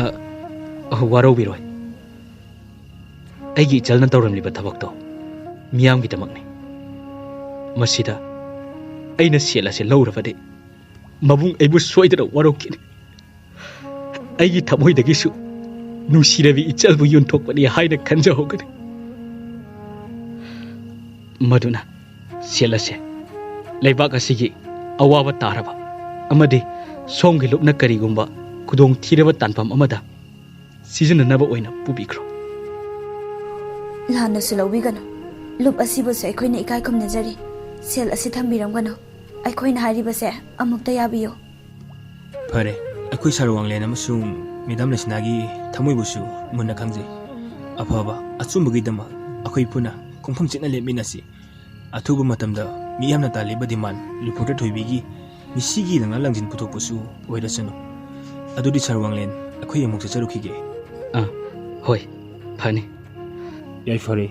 ꯑ, ꯑ, ꯋꯥꯔꯧꯕꯤꯔꯣꯏ꯫ ꯑꯩꯒꯤ ꯏꯆꯜꯅ ꯇꯧꯔꯝꯂꯤꯕ ꯊꯕꯛꯇꯣ ꯃꯤꯌꯥꯝꯒꯤꯗꯃꯛꯅꯤ꯫ ꯃꯁꯤꯗ ꯑꯩꯅ ꯁꯦꯜ ꯑꯁꯤ ꯂꯧꯔꯕꯗꯤ ꯃꯕꯨꯡ ꯑꯩꯕꯨ ꯁꯣꯏꯗꯅ ꯋꯥꯔꯧꯈꯤꯅꯤ꯫ ꯑꯩꯒꯤ ꯊꯃꯣꯏꯗꯒꯤꯁꯨ ꯅꯨꯡꯁꯤꯔꯕꯤ ꯏꯆꯜꯕꯨ ꯌꯣꯟꯊꯣꯛꯄꯅꯤ ꯍꯥꯏꯅ ꯈꯟꯖꯍꯧꯒꯅꯤ꯫ ꯃꯗꯨꯅ ꯁꯦꯜ ꯑꯁꯦ ꯂꯩꯕꯥꯛ ꯑꯁꯤꯒꯤ ꯑꯋꯥꯕ ꯇꯥꯔꯕ ꯑꯃꯗꯤ ꯁꯣꯝꯒꯤ ꯂꯨꯞꯅ ꯀꯔꯤꯒꯨꯝꯕ ꯈꯨꯗꯣꯡꯊꯤꯔꯕ ꯇꯥꯟꯐꯝ ꯑꯃꯗ ꯁꯤꯖꯤꯟꯅꯅꯕ ꯑꯣꯏꯅ ꯄꯨꯕꯤꯈ꯭ꯔꯣ꯫ ꯂꯥꯟꯅꯁꯨ ꯂꯧꯕꯤꯒꯅꯨ꯫ ꯂꯨꯞ ꯑꯁꯤꯕꯨꯁꯨ ꯑꯩꯈꯣꯏꯅ ꯏꯀꯥꯏ ꯈꯨꯝꯅꯖꯔꯤ꯫ ꯁꯦꯜ ꯑꯁꯤ ꯊꯝꯕꯤꯔꯝꯒꯅꯨ꯫ ꯑꯩꯈꯣꯏꯅ ꯍꯥꯏꯔꯤꯕꯁꯦ ꯑꯃꯨꯛꯇ ꯌꯥꯕꯤꯌꯨ꯫ ꯐꯔꯦ, ꯑꯩꯈꯣꯏ ꯁꯥꯔ ꯋꯥꯡꯂꯦꯟ ꯑꯃꯁꯨꯡ ꯃꯦꯗꯥꯝ ꯂꯩꯁꯅꯥꯒꯤ ꯊꯃꯣꯏꯕꯨꯁꯨ ꯃꯨꯟꯅ ꯈꯪꯖꯩ꯫ ꯑꯐꯕ ꯑꯆꯨꯝꯕꯒꯤꯗꯃꯛ ꯑꯩꯈꯣꯏ ꯄꯨꯟꯅ ꯈꯣꯡꯐꯝ ꯆꯤꯠꯅ ꯂꯦꯞꯃꯤꯟꯅꯁꯤ꯫ ꯑꯊꯨꯕ ꯃꯇꯝꯗ ꯃꯤꯌꯥꯝꯅ ꯇꯥꯜꯂꯤꯕ ꯗꯤꯃꯥꯟ ꯂꯨꯈꯣꯡꯗ꯭ꯔ ꯊꯣꯏꯕꯤꯒꯤ ꯃꯤꯁꯤꯒꯤ ꯂꯪꯂꯥ ꯂꯪꯖꯤꯟ ꯄꯨꯊꯣꯛꯄꯁꯨ ꯑꯣꯏꯔꯁꯅꯨ꯫ ꯑꯗꯨꯗꯤ ꯁꯥꯔ ꯋꯥꯡꯂꯦꯟ, ꯑꯩꯈꯣꯏ ꯑꯃꯨꯛ ꯆꯠꯆꯔꯨꯈꯤꯒꯦ꯫ ꯑꯥ, ꯍꯣꯏ, ꯐꯅꯤ꯫ ꯌꯥꯏꯐꯔꯦ꯫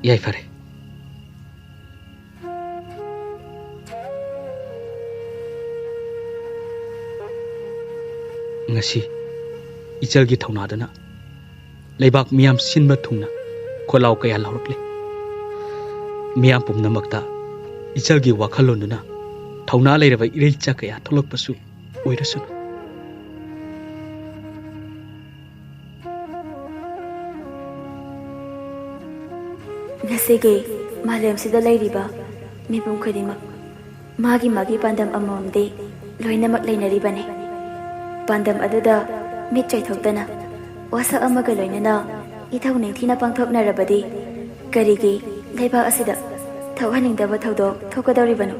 ꯌꯥꯏꯐꯔꯦ꯫ ꯉꯁꯤ ꯏꯆꯜꯒꯤ ꯊꯧꯅꯥꯗꯨꯅ ꯂꯩꯕꯥꯛ ꯃꯤꯌꯥꯝ ꯁꯤꯟꯕ ꯊꯨꯡꯅ ꯈꯣꯜꯂꯥꯎ ꯀꯌꯥ ꯂꯥꯎꯔꯛꯂꯦ꯫ ꯃꯤꯌꯥꯝ ꯄꯨꯝꯅꯃꯛꯇ ꯏꯆꯜꯒꯤ ꯋꯥꯈꯜꯂꯣꯟꯗꯨꯅ ꯊꯧꯅꯥ ꯂꯩꯔꯕ ꯏꯔꯩꯆꯥ ꯀꯌꯥ ꯊꯣꯛꯂꯛꯄꯁꯨ ꯑꯣꯏꯔꯁꯅꯨ꯫ ꯉꯁꯤꯒꯤ ꯃꯥꯂꯦꯝꯁꯤꯗ ꯂꯩꯔꯤꯕ ꯃꯤꯄꯨꯝ ꯈꯨꯗꯤꯡꯃꯛ ꯃꯥꯒꯤ ꯃꯥꯒꯤ ꯄꯥꯟꯗꯝ ꯑꯃꯃꯝꯗꯤ ꯂꯣꯏꯅꯃꯛ ꯂꯩꯅꯔꯤꯕꯅꯤ꯫ ꯄꯥꯟꯗꯝ ꯑꯗꯨꯗ ꯃꯤꯠ ꯆꯣꯏꯊꯣꯛꯇꯅ ꯋꯥꯁꯛ ꯑꯃꯒ ꯂꯣꯏꯅꯅ ꯏꯊꯧ ꯅꯤꯡꯊꯤꯅ ꯄꯥꯡꯊꯣꯛꯅꯔꯕꯗꯤ ꯀꯔꯤꯒꯤ ꯂꯩꯕꯥꯛ ꯑꯁꯤꯗ ꯊꯣꯛꯍꯟꯅꯤꯡꯗꯕ ꯊꯧꯗꯣꯛ ꯊꯣꯛꯀꯗꯧꯔꯤꯕꯅꯣ?